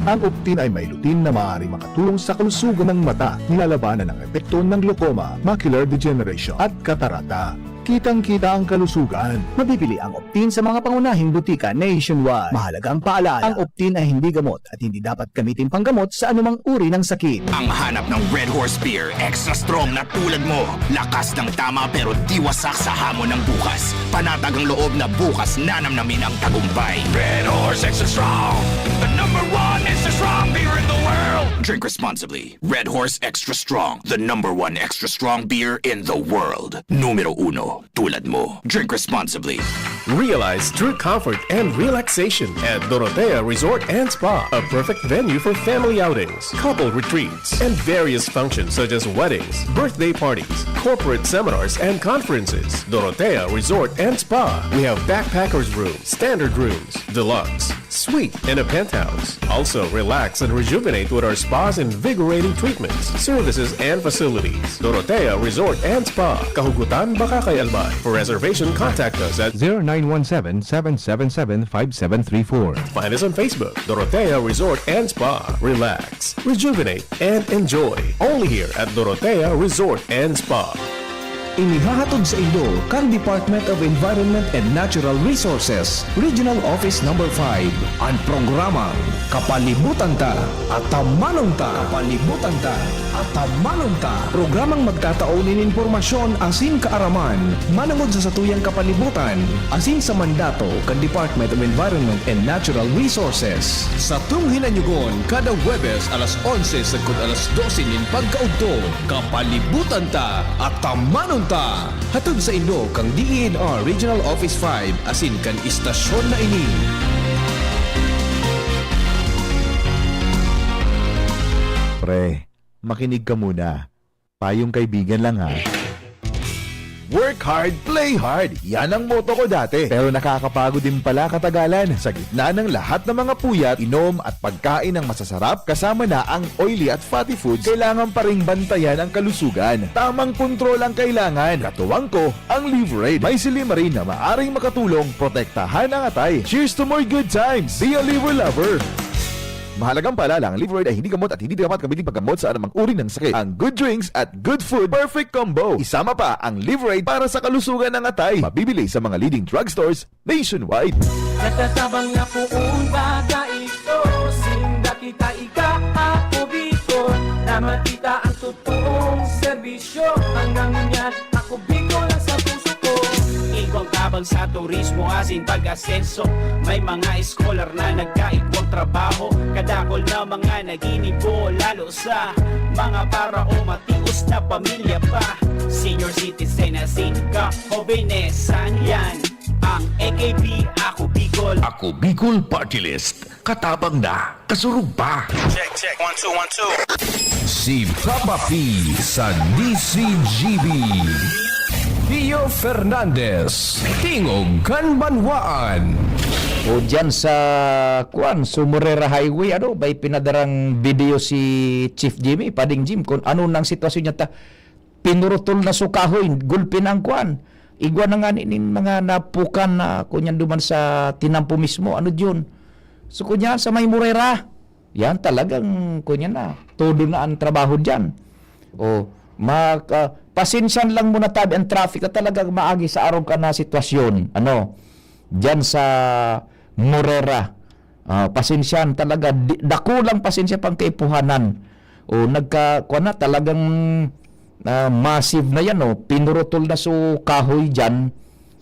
Ang Optin ay may lutein na maaaring makatulong sa kalusugan ng mata, nilalabanan ang epekto ng glaucoma, macular degeneration, at katarata. Kitang-kita ang kalusugan. Mabibili ang Optin sa mga pangunahing butika nationwide. Mahalagang paalala, ang Optin ay hindi gamot at hindi dapat gamitin panggamot sa anumang uri ng sakit. Ang hanap ng Red Horse Beer, extra strong na tulad mo. Lakas ng tama pero di wasak sa hamon ng bukas. Panatag ang loob na bukas nanamnamin ang tagumpay. Red Horse Extra Strong, the number one extra strong beer in the world. Drink responsibly. Red Horse Extra Strong, the number one extra strong beer in the world. Numero uno, tulad mo. Drink responsibly. Realize true comfort and relaxation at Dorotea Resort and Spa, a perfect venue for family outings, couple retreats, and various functions such as weddings, birthday parties, corporate seminars, and conferences. Dorotea Resort and Spa. We have backpackers room, standard rooms, deluxe, suite, and a penthouse. Also, relax and rejuvenate with our spa's invigorating treatments, services, and facilities. Dorotea Resort and Spa, Kahugutan, Bacacay, Albay. For reservation, contact us at zero nine one seven, seven seven seven, five seven three four. Find us on Facebook, Dorotea Resort and Spa. Relax, rejuvenate, and enjoy. Only here at Dorotea Resort and Spa. Inihahatod saindo kan Department of Environment and Natural Resources, Regional Office Number five, an programang Kapalibutan Ta, Atamanon Ta. Kapalibutan Ta, Atamanon Ta. Programang magtatao nin impormasyon asin kaaraman manongod sa satuyang kapalibutan asin sa mandato kan Department of Environment and Natural Resources. Satong hinanyugon kada Huwebes alas onse sagkod alas dose nin pagkaudto. Kapalibutan Ta, Atamanon Ta! Hatod saindo kan D E N R Regional Office five asin kan istasyon na ini. Pre, makinig ka muna. Payong kaibigan lang, ha. Work hard, play hard. Yan ang motto ko dati. Pero nakakapagod din pala katagalan. Sa gitna ng lahat ng mga puyat, inom at pagkain ng masasarap, kasama na ang oily at fatty foods, kailangan pa ring bantayan ang kalusugan. Tamang kontrol ang kailangan. Katuwang ko, ang Livraid. May silymarin na maaring makatulong protektahan ang atay. Cheers to more good times! Be a Liver Lover! Mahalagang paalala, ang Livraid ay hindi gamot at hindi dapat gamitin paggamot sa anumang uri ng sakit. Ang good drinks at good food, perfect combo. Isama pa ang Livraid para sa kalusugan ng atay. Mabibili sa mga leading drugstores nationwide. Natatabang na poon baga ito, sinda kita ika, ako Bicol, na makita ang totoong serbisyo. Hanggang ngunyan, ako Bicol, Sa turismo asin pag-asenso, may mga scholar na nagkaigwang trabaho. Kadakol na mga naginibo, lalo sa mga para o matios na pamilya pa. Senior citizen asin kahobenesan, yan ang A K P, Ako Bicol. Ako Bicol Party List. Katabang na, kasurog pa. Check, check. One, two, one, two. Si Papa P sa D C G B. Pio Fernandez, Tingog kan Banwaan. O dyan sa, kwan, Sumurera Highway, ano, may pinadarang video si Chief Jimmy, Pading Jim, kung ano nang sitwasyon niya ta, pinurutol na su kahoy, gulpi na ang kwan. Igwa na nga ni-, nin mga napukan na kunyan duman sa tinampo mismo. Ano yun? So, kunyan sa may Murera, yan talagang, kunyan na, todo na ang trabaho dyan. O, mag, ah, pasensyan lang muna tabi ang traffic na talagang maagi sa arog ka na sitwasyon. Ano? Dyan sa Murera. Ah, pasensyan talaga. Di, dakulang pasensya pang kaipuhanan. O, nagka, kuwan na, talagang, ah, massive na yan, oh. Pinurutol na su kahoy dyan.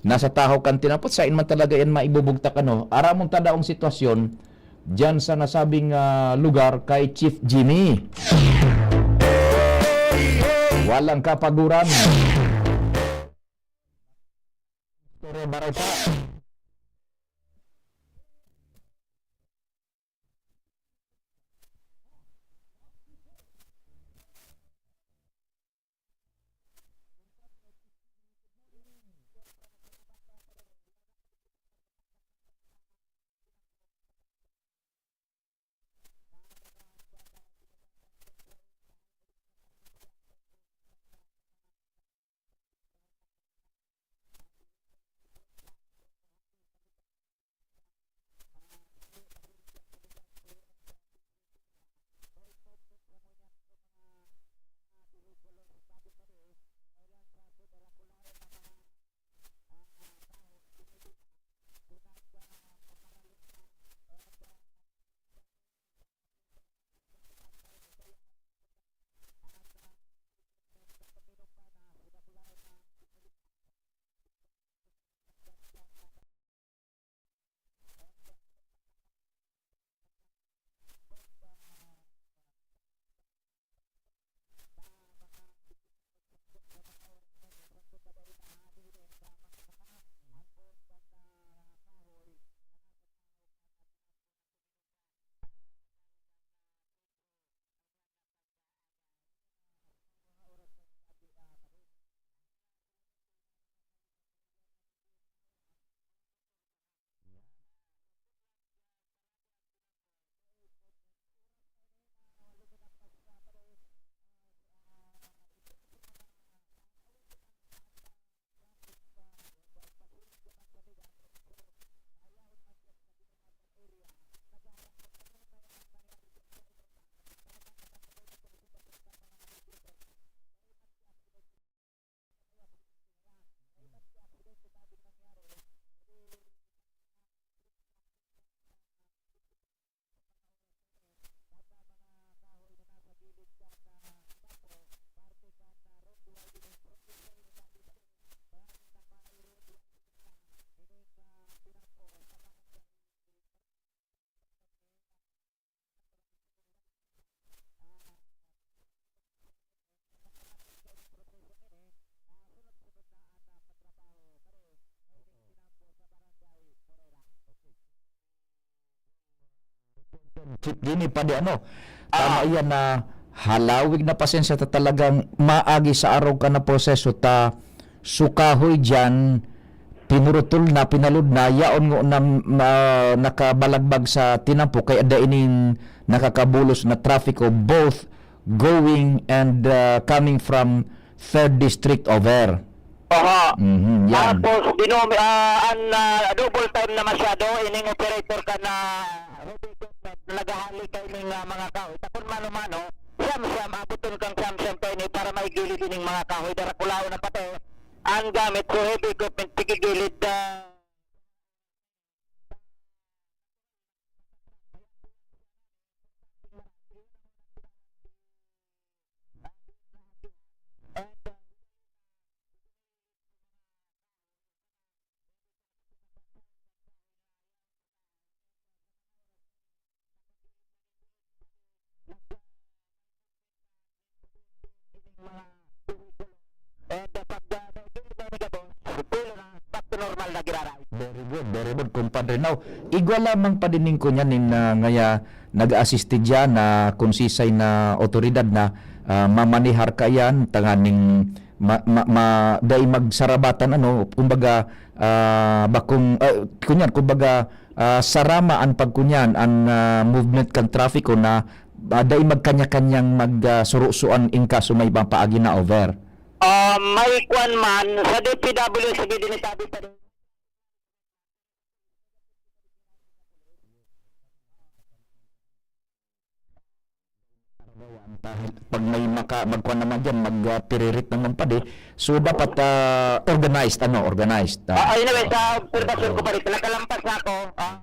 Nasa tahaw kan tinapot. Sain man talaga yan maibubugtak, ano. Aramon ta daong sitwasyon dyan sa nasabing, ah, lugar kay Chief Jimmy. Walang kapaguran. Istorya, baray pa. Chief Jimmy, padi ano, tama Ah. yan na halawig na pasensya ta talagang maagi sa arog ka na proseso ta su kahoy diyan, pinurutol na, pinalod na, yaon ngo na, na nakabalagbag sa tinampo, kaya da ining nakakabulos na trafiko, both going and, ah, coming from third district over. Aha. Mhm, yan. Tapos, dinomi-, ah, an, ah, double time na masyado, ining operator ka na heavy equipment na naghahali kaining, ah, mga kahoy. Takon mano-mano, siyam-siyam, abuton kang siyam-siyam kaini para maigilid ining mga kahoy. Darakulaon na pati ang gamit. So, heavy equipment, tigigilid, ah, Padre. Now, igwa lamang pa din nin kunyan nin, ah, ngaya nag-a-assist diyan na kung sisay na otoridad na, ah, mamanihar kaiyan, tanganing ma-, ma-, ma-, dai magsarabatan, ano, kumbaga, ah, bakong, ah, kunyan, kumbaga, ah, sarama an pagkunyan, an, ah, movement kan trapiko na, ah, dai magkanya-kanyang mag, ah, surusuan in kaso may mapaagi na over. Ah, may kwan man, sa D P W S B din itabi pa rin. Pag may maka-, magkuha naman dyan, mag, ah, piririt naman pa di. So, dapat, ah, organized, ano, organized. Ah, Ah, anyway, sa obserbasyon ko pa rin, nakalampas na ako. Ah.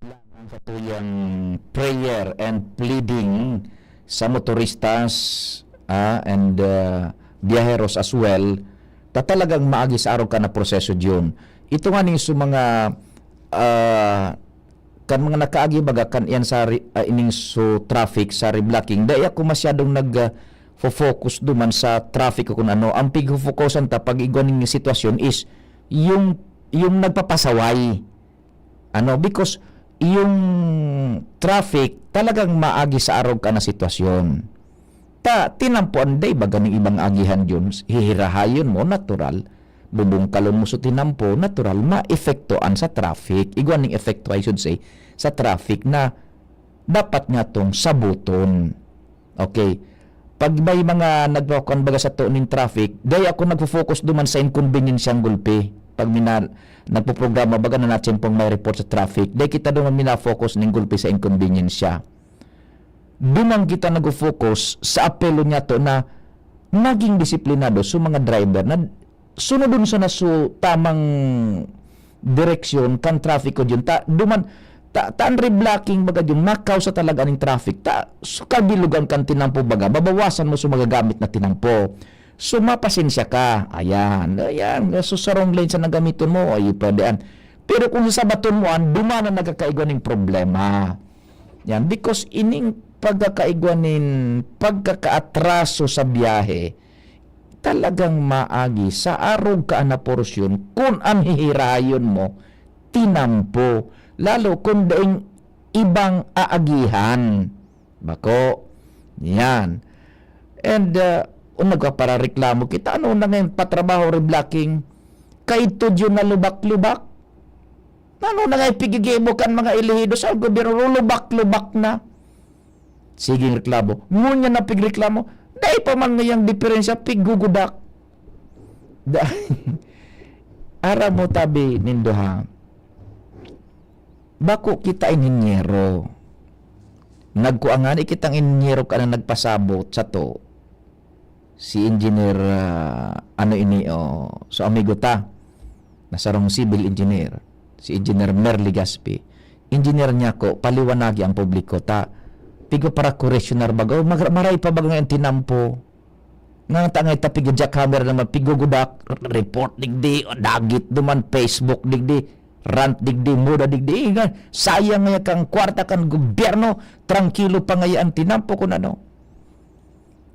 Lang ang satuyang prayer and pleading sa motoristas, ah, and, ah, biyaheros as well, ta talagang maagi sa arog ka na proseso diyon. Ito nga ning sa mga, ah, kan mga nakaagi baga kan iyan sa re-, ah, ining so traffic sa reblocking, dai ako masyadong nag, ah, fo-focus duman sa traffic o kun ano. Ang pigfo-focusan ta pag igwa ning sitwasyon is yung, yung nagpapasaway. Ano, because yung traffic talagang maagi sa arog ka na sitwasyon. Ta, tinampoan day baga ning ibang agihan yun, hihirahayon mo, natural. Bubungkalon mo sa tinampo, natural, maepektuan sa traffic. Igwa ning epekto, I should say, sa traffic na dapat nga tong sabuton. Okay. Pag may mga nagpakuan baga sato nin traffic, dai ako nagfo-focus duman sa inkonbenyensyang gulpi. Pag mina-, nagpoprograma baga na natsempong may report sa traffic, dai kita duman mina-focus ning gulpi sa inkonbenyensiya. Duman kita nagfo-focus sa apelo niya to na maging disiplinado sa mga driver na sunodon sana so tamang direksyon kan trafiko diyon. Ta, duman, ta, ta an reblocking baga diyon, makausa talaga ning traffic. Ta, so kabilugan kan tinampo baga, babawasan mo so magagamit na tinampo. So, mapasensya ka. Ayan, ayan. So, sa wrong lane sa nagamiton mo, ay, pwede an. Pero kung sasabaton mo an, duman na nagkakaigwa ning problema. Yan, because ining pagkakaigwa nin pagkakaatraso sa biyahe, talagang maagi sa arog ka na porsyon kun an hihirayon mo, tinampo, lalo kun daing ibang aagihan. Bako, yan. And, uh, kung nagpaparareklamo kita, ano na ngayon, patrabaho, reblocking, kaidto yun na lubak-lubak. Ano na nga ipigigibo kan mga elehido sa gobyerno, lubak-lubak na. Siging reklamo. Ngunyan na pigreklamo, dai pa man ngayang diferensya, pigugudak. Da-, aram mo, tabi nindo, ha? Bako kita inhinyero. Nagkuangani kitang inhinyero ka na nagpasabot sato. Si Engineer, ah, ano ini, oh, so amigo ta, na sarong civil engineer, si Engineer Mer Legaspi. Engineer niya ko, paliwanagi ang publiko ta. Pigo para koreksyonar baga, oh, mag-, maray pa baga ngayon tinampo. Nga ta ngay ta piga jackhammer naman, pigugudak, report digdi, dagit duman, Facebook digdi, rant digdi, moda digdi. Eh, nga, sayang nga kang kwarta kan gobyerno, trangkilo pa ngaya ang tinampo kun ano.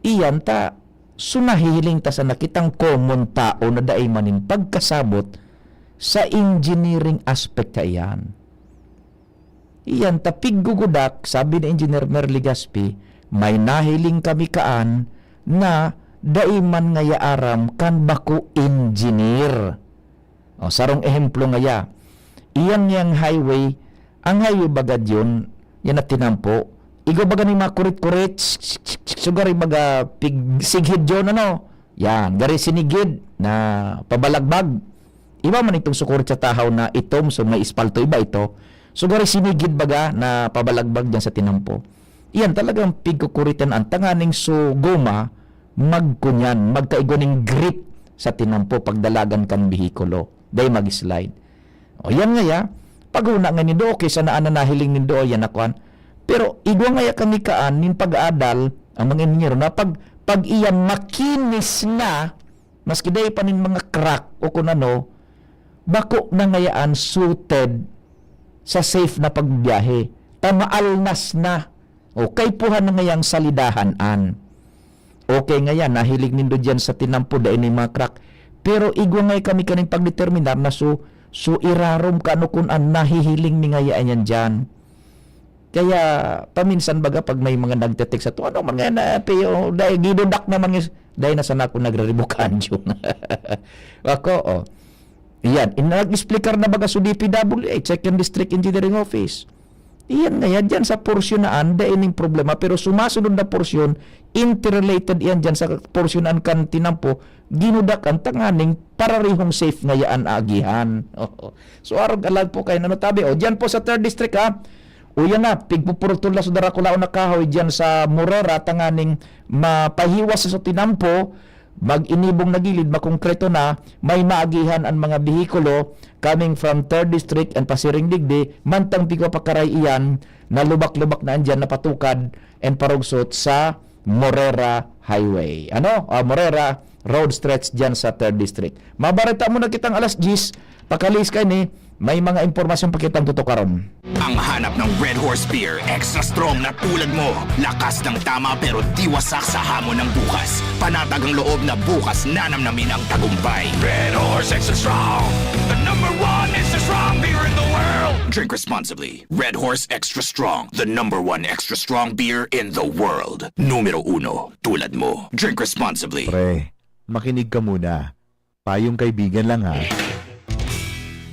Iyan ta, so nahihiling ta sana kitang common tao na dai man nin pagkasabot sa engineering aspect kaiyan. Iyan ta piggugudak, sabi ni Engineer Mer Legaspi, may nahiling kami kaan, na dai man ngaya aram kan bako engineer. O, sarong ehemplo ngaya. Iyan ngayang highway, ang highway baga diyon, yan na tinampo. Igwa baga nin mga kurit-kurit, sugari baga pig-, sighid diyon, ano? Yan, gari sinigid na pabalagbag. Iba man itong sukurit sa tahaw na itom, so may espalto, iba ito. Sugari sinigid baga na pabalagbag diyan sa tinampo. Iyan talagang pigkukuritan an tanganing so goma, magkunyan, magkaigwa nin grip sa tinampo pagdalagan kan behikulo. Dai mag-slide. O, yan ngaya, paghona nga nindo, okay, sana ana nahiling nindo, yan na kwan. Pero igwa ngaya kami kaan, nin pag-aadal, ang mga inhinyero, na pag, pag iyan makinis na, maski dai pa nin mga crack o kun ano, bako na ngayaan suited sa safe na pagbiyahe. Ta maalnas na. O, kaipuhan na ngayang salidahan an. Okay ngayan, nahiling nindo diyan sa tinampo, dai nin mga crack. Pero igwa ngaya kami kaning pagdeterminar na so, so irarom ka ano kun an nahihiling mi ngayaan yan diyan. Kaya paminsan baga pag may mga nagte-text sato, "Ano man ngaya na, P O, dai gidudak naman nga," dai na sana ako nagre-revoke kanjo. Ako, oh. Iyan, in-, nag-explicar na baga so D P W H, Second District Engineering Office. Iyan ngaya, diyan sa porsyon na an, dai ning problema, pero sumasunod na porsyon, interrelated iyan diyan sa porsyon na an kan tinampo, ginudakan tanganing pararehong safe ngaya an agihan. So, arog alag po kayo, ano tabi? O, diyan po sa third district, ha? O, yan na, pigpupurutol na sa darakulaon na kahoy diyan sa Morera, tanganing mapahiwas sa tinampo, mag-inibong na gilid, makongkreto na, may maagihan an mga behikulo coming from third district and pasiring digdi, mantang pigpapakaray iyan na lubak-lubak na andyan napatukad and parugsot sa Morera Highway. Ano? Ah, Morera Road stretch dyan sa third district. Mabareta mo na kitang alas diyes, pakalihis kaini, may mga impormasyon pa kitang tutukaron. Ang hanap ng Red Horse Beer, extra strong na tulad mo. Lakas ng tama pero di wasak sa hamon ng bukas. Panatag ang loob na bukas nanamnamin ang tagumpay. Red Horse Extra Strong, the number one extra strong beer in the world. Drink responsibly. Red Horse Extra Strong, the number one extra strong beer in the world. Numero uno, tulad mo. Drink responsibly. Pre, makinig ka muna. Payong kaibigan lang, ha.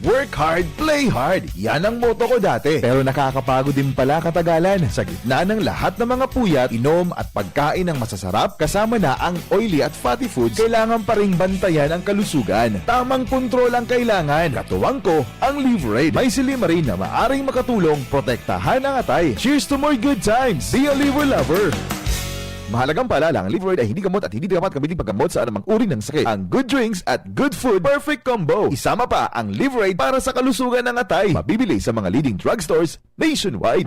Work hard, play hard. Yan ang motto ko dati. Pero nakakapagod din pala katagalan. Sa gitna ng lahat ng mga puyat, inom at pagkain ng masasarap, kasama na ang oily at fatty foods, kailangan pa ring bantayan ang kalusugan. Tamang kontrol ang kailangan. Katuwang ko, ang Liverade. May silymarin na maaring makatulong protektahan ang atay. Cheers to more good times! Be a Liver Lover! Mahalagang paalala, ang Liverade ay hindi gamot at hindi dapat gamitin paggamot sa anumang uri ng sakit. Ang good drinks at good food, perfect combo. Isama pa ang Liverade para sa kalusugan ng atay. Mabibili sa mga leading drugstores nationwide.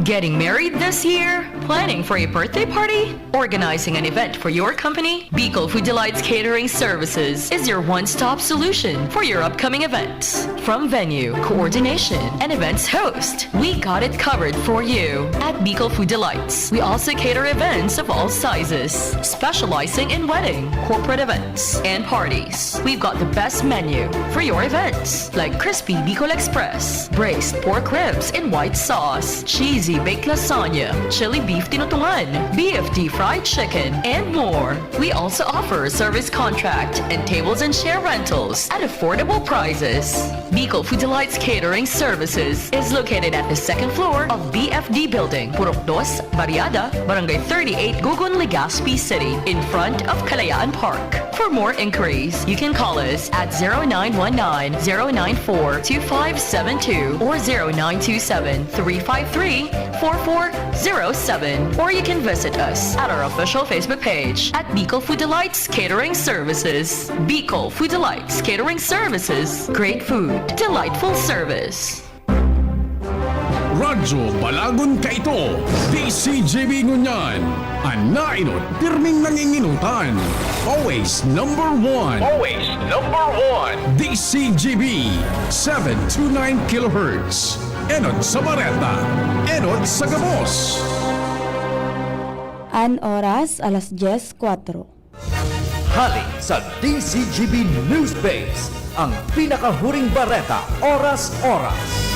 Getting married this year? Planning for a birthday party? Organizing an event for your company? Bicol Food Delights Catering Services is your one-stop solution for your upcoming events. From venue, coordination, and events host, we got it covered for you at Bicol Food Delights. We also cater events of all sizes, specializing in wedding, corporate events, and parties. We've got the best menu for your events, like crispy Bicol Express, braised pork ribs in white sauce, cheesy baked lasagna, chili beef tinutungan, B F T fried chicken, and more. We also offer service contract and tables and chair rentals at affordable prices. Bicol Food Delights Catering Services is located at the second floor of B F D Building, Purok Dos, Barriada, Barangay thirty-eight, Gugun, Legazpi City, in front of Kalayaan Park. For more inquiries, you can call us at zero nine one nine, zero nine four, two five seven two or zero nine two seven, three five three, four four zero seven, or you can visit us at our official Facebook page at Bicol Food Delights Catering Services. Bicol Food Delights Catering Services. Great food, delightful service. Radyo Balagon kaito, D C G B ngunyan. An naenot, pirming nangingenotan. Always number one. Always number one. D C G B, seven two nine kilohertz. Enot sa Bareta, enot sa gabos. An oras, alas dyes kwatro. Hali sa D C G B Newsbase, ang pinakahuring bareta, oras-oras.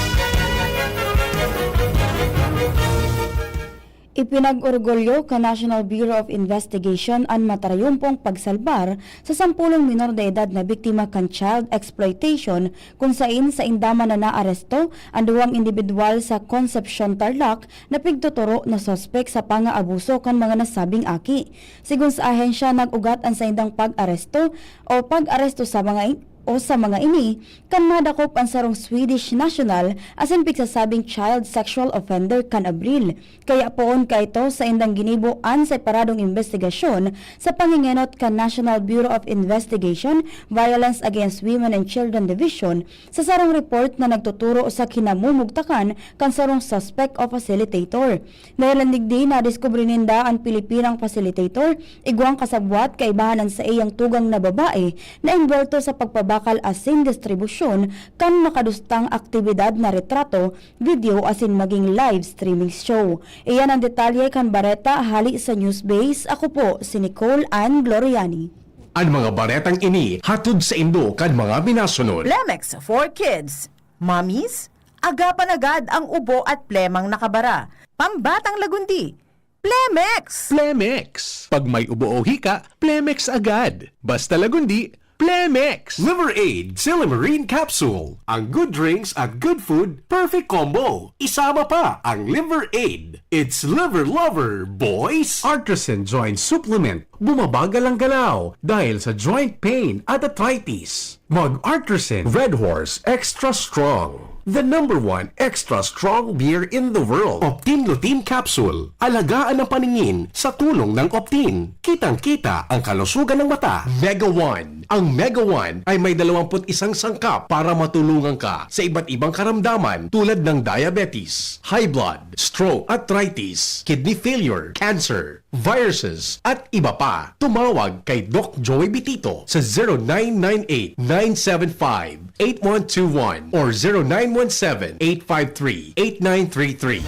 Ipinag-orgulyo kan National Bureau of Investigation an matarayumpong pagsalbar sa sampolong minor de edad na biktima kan child exploitation, kun sain sainda man na naaresto an duwang indibidwal sa Concepcion, Tarlac, na pigtuturo na suspek sa pangaabuso kan mga nasabing aki. Sigon sa ahensya, nag-ugat an saindang pag-aresto o pag-aresto sa mga in-, o sa mga ini kan madakop an sarong Swedish national asin pigsasabing child sexual offender kan Abril. Kaya poon kaito, saindang ginibo an separadong imbestigasyon sa pangengenot kan National Bureau of Investigation, Violence Against Women and Children Division, sa sarong report na nagtuturo sa kinamumugtakan kan sarong suspect o facilitator. Dahil an digdi, nadiskubre ninda an Pilipinang facilitator, igwang kasabwat, kaibahan an saiyang tugang na babae na embwelto sa pagpabakal asin distribusyon kan makadustang aktibidad na retrato, video asin maging live streaming show. Iyan an detalye kan bareta hali sa Newsbase. Ako po si Nicole Ann Gloriani. An mga baretang ini hatod saindo kan mga minasunod. Plemex for Kids. Mommies, agapan agad ang ubo at plemang nakabara. Pambatang lagundi, Plemex! Plemex. Pag may ubo o hika, Plemex agad. Basta lagundi, Plemex! Liver Aid Silymarin Capsule. Ang good drinks at good food, perfect combo. Isama pa ang Liver Aid. It's Liver Lover, boys! Artisan Joint Supplement. Bumabagal ang galaw dahil sa joint pain at arthritis. Mag Artisan Red Horse Extra Strong, the number one extra strong beer in the world. Optin Lutein Capsule. Alagaan ang paningin sa tulong ng Optin. Kitang-kita ang kalusugan ng mata. Mega One. Ang Mega One ay may dalawampu't isang sangkap para matulungan ka sa iba't ibang karamdaman tulad ng diabetes, high blood, stroke, arthritis, kidney failure, cancer, viruses, at iba pa. Tumawag kay Doc Joey Bitito sa zero nine nine eight, nine seven five, eight one two one or zero nine one seven, eight five three, eight nine three three.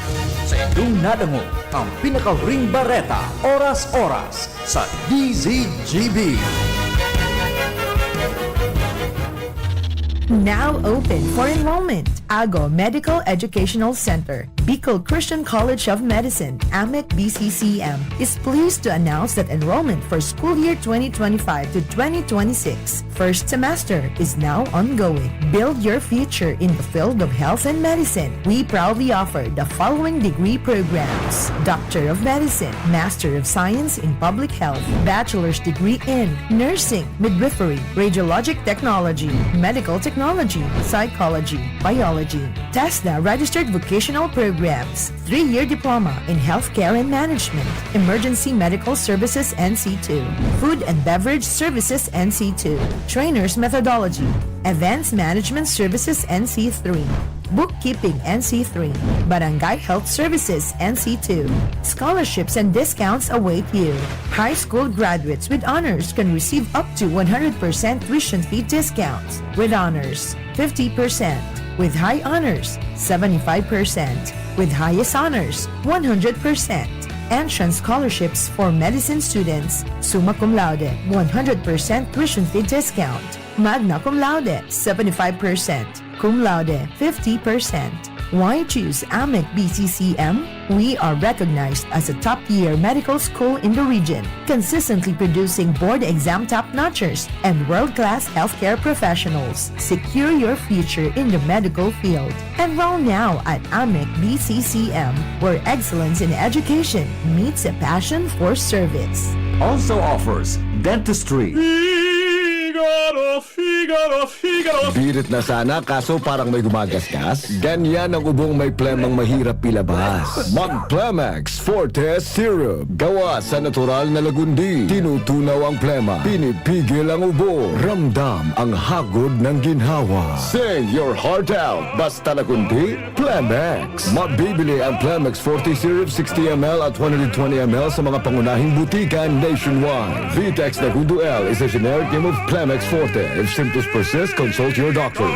Sa indong nadangog ang pinakahuring bareta, oras-oras, sa D Z G B. Now open for enrollment. Ago Medical Educational Center, Bicol Christian College of Medicine, AMEC B C C M, is pleased to announce that enrollment for school year twenty twenty-five to twenty twenty-six first semester is now ongoing. Build your future in the field of health and medicine. We proudly offer the following degree programs: Doctor of Medicine, Master of Science in Public Health, Bachelor's degree in Nursing, Midwifery, Radiologic Technology, Medical Technology, Psychology, Biology, TESDA registered vocational programs, three-year diploma in healthcare and management, emergency medical services N C two, food and beverage services N C two, trainer's methodology, events management services N C three, bookkeeping N C three, barangay health services N C two. Scholarships and discounts await you. High school graduates with honors can receive up to one hundred percent tuition fee discounts with honors, fifty percent, with high honors, seventy-five percent, with highest honors, one hundred percent. Entrance scholarships for medicine students, summa cum laude, one hundred percent tuition fee discount, magna cum laude, seventy-five percent, cum laude, fifty percent. Why choose AMEC B C C M? We are recognized as a top-tier medical school in the region, consistently producing board exam top-notchers and world-class healthcare professionals. Secure your future in the medical field. Enroll now at AMEC B C C M, where excellence in education meets a passion for service. Also offers dentistry. Figaro, Figaro, Figaro. Birit na sana, kaso parang may gumagasgas. Ganyan ang ubong may plemang mahirap ilabas. Mag Plemex Forte Syrup. Gawa sa natural na lagundi. Tinutunaw ang plema. Pinipigil ang ubo. Ramdam ang hagod ng ginhawa. Sing your heart out. Basta lagundi, Plemex. Mabibili ang Plemex Forte Syrup sixty M L at one hundred twenty M L sa mga pangunahing butika nationwide. Vitex Nagundo L is a generic name of Plemex Forte. If symptoms persist, consult your doctor.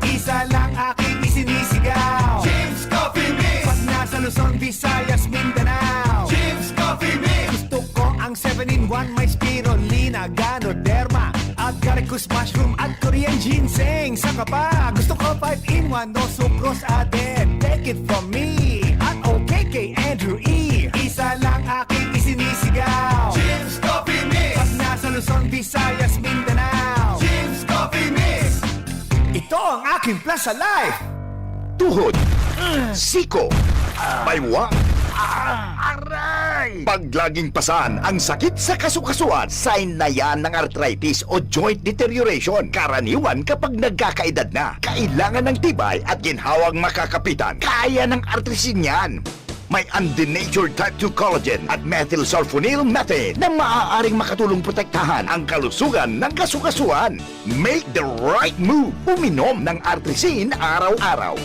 Isa lang aking isinisigaw. James Coffee Mix. Pag nasa Luzon, Visayas, Mindanao. James Coffee Mix. Gusto ko ang seven-in-one, may spirulina, ganoderma, agaricus mushroom at Yan ginseng, saka pa, gusto ko five in one, no sucrose added. Take it from me, at okay kay Andrew E. Isa lang aking isinisigaw. Jim's Coffee Mix. Pag nasa Luzon, Visayas, Mindanao. Jim's Coffee Mix. Ito ang aking plus sa life. Tuhod, siko, baywa, aray! Pag laging pasan ang sakit sa kasukasuan, sign na yan ng arthritis o joint deterioration. Karaniwan kapag nagkakaedad na, kailangan ng tibay at ginhawang makakapitan. Kaya ng artrisin yan. May undenatured type two collagen at methylsulfonyl methane na maaaring makatulong protektahan ang kalusugan ng kasukasuan. Make the right move! Uminom ng Artrisin araw-araw.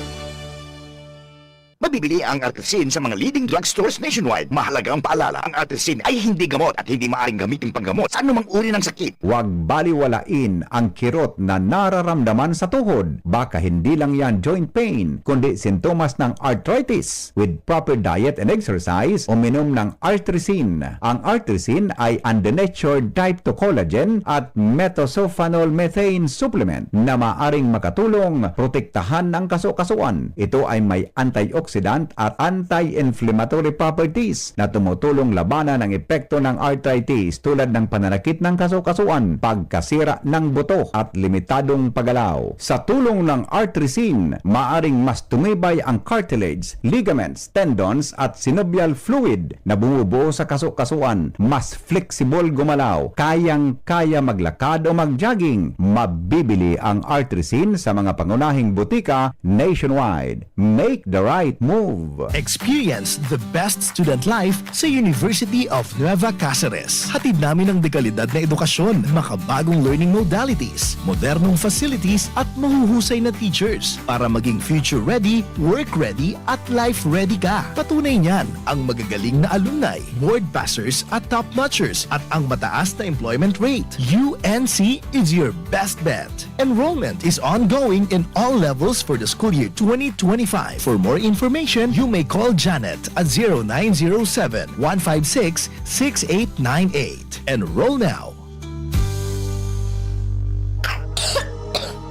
Mabibili ang Artrisin sa mga leading drugstores nationwide. Mahalagang paalala, ang Artrisin ay hindi gamot at hindi maaaring gamitin panggamot sa anumang uri ng sakit. Huwag baliwalain ang kirot na nararamdaman sa tuhod. Baka hindi lang yan joint pain, kundi sintomas ng arthritis. With proper diet and exercise, uminom ng Artrisin. Ang Artrisin ay undenatured type two collagen at methylsulfonyl methane supplement na maaring makatulong protektahan ang kasukasuan. Ito ay may antioxidant at anti-inflammatory properties na tumutulong labanan ang epekto ng arthritis tulad ng pananakit ng kasukasuan, pagkasira ng buto at limitadong paggalaw. Sa tulong ng Artrisin, maaring mas tumibay ang cartilage, ligaments, tendons at synovial fluid na bumubuo sa kasukasuan, mas flexible gumalaw, kayang-kaya maglakad o mag-jogging. Mabibili ang Artrisin sa mga pangunahing butika nationwide. Make the right move! Experience the best student life sa University of Nueva Caceres. Hatid namin ang dekalidad na edukasyon, makabagong learning modalities, modernong facilities at mahuhusay na teachers para maging future-ready, work-ready at life-ready ka. Patunay niyan ang magagaling na alumni, board passers at top-notchers at ang mataas na employment rate. U N C is your best bet. Enrollment is ongoing in all levels for the school year twenty twenty-five. For more information, you may call Janet at zero nine zero seven, one five six, six eight nine eight. Enroll now.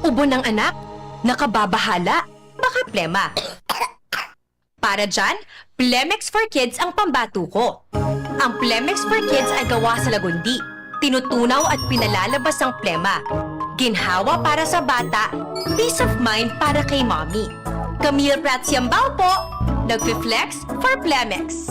Ubo ng anak, nakababahala, baka plema. Para dyan, Plemex for Kids ang pambato ko. Ang Plemex for Kids ay gawa sa lagundi. Tinutunaw at pinalalabas ang plema. Ginhawa para sa bata, peace of mind para kay mommy. Camille Prats Yambao po, nagfi-flex for Plemex.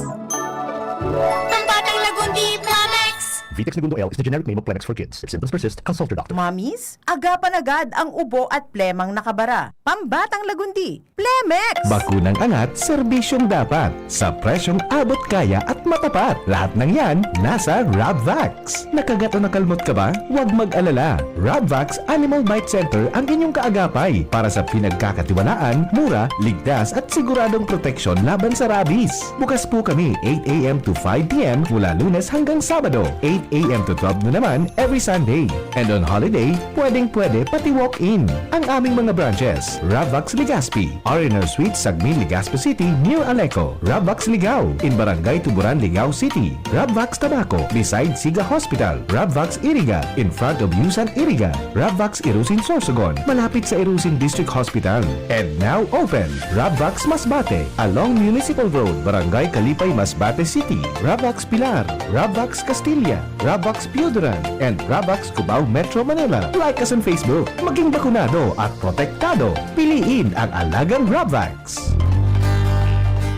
Pambatang Lagundi, Plemex! Vitex Negundo L is the generic name of Plemex for Kids. If symptoms persist, consult your doctor. Mommies, agapan agad ang ubo at plemang nakabara. Pambatang Lagundi, Plemex! Bakunang angat, serbisyong dapat. Sa presyong abot kaya at matapat. Lahat ng yan, nasa Rabvax. Nakagat o nakalmot ka ba? Huwag mag-alala. Rabvax Animal Bite Center ang inyong kaagapay para sa pinagkakatiwalaan, mura, ligtas at siguradong proteksyon laban sa rabies. Bukas po kami eight a m to five p m mula Lunes hanggang Sabado, eight a m to twelve noon naman every Sunday. And on holiday, pwedeng-pwede pati walk-in. Ang aming mga branches, Rabvax Legazpi, R and R Suite, Sagmin, Legazpi City, near Aleco. Rabvax Ligao, in Barangay Tuburan, Ligao City. Rabvax Tabaco, beside Siga Hospital. Rabvax Iriga, in front of Yusan Iriga. Rabvax Irusin Sorsogon, malapit sa Irusin District Hospital. And now open, Rabvax Masbate, along Municipal Road, Barangay Kalipay, Masbate City. Rabvax Pilar, Rabvax Castilla, Rabvax Pioduran, and Rabvax Cubao, Metro Manila. Like us on Facebook. Maging bakunado at protektado. Piliin ang alagang Rabvax.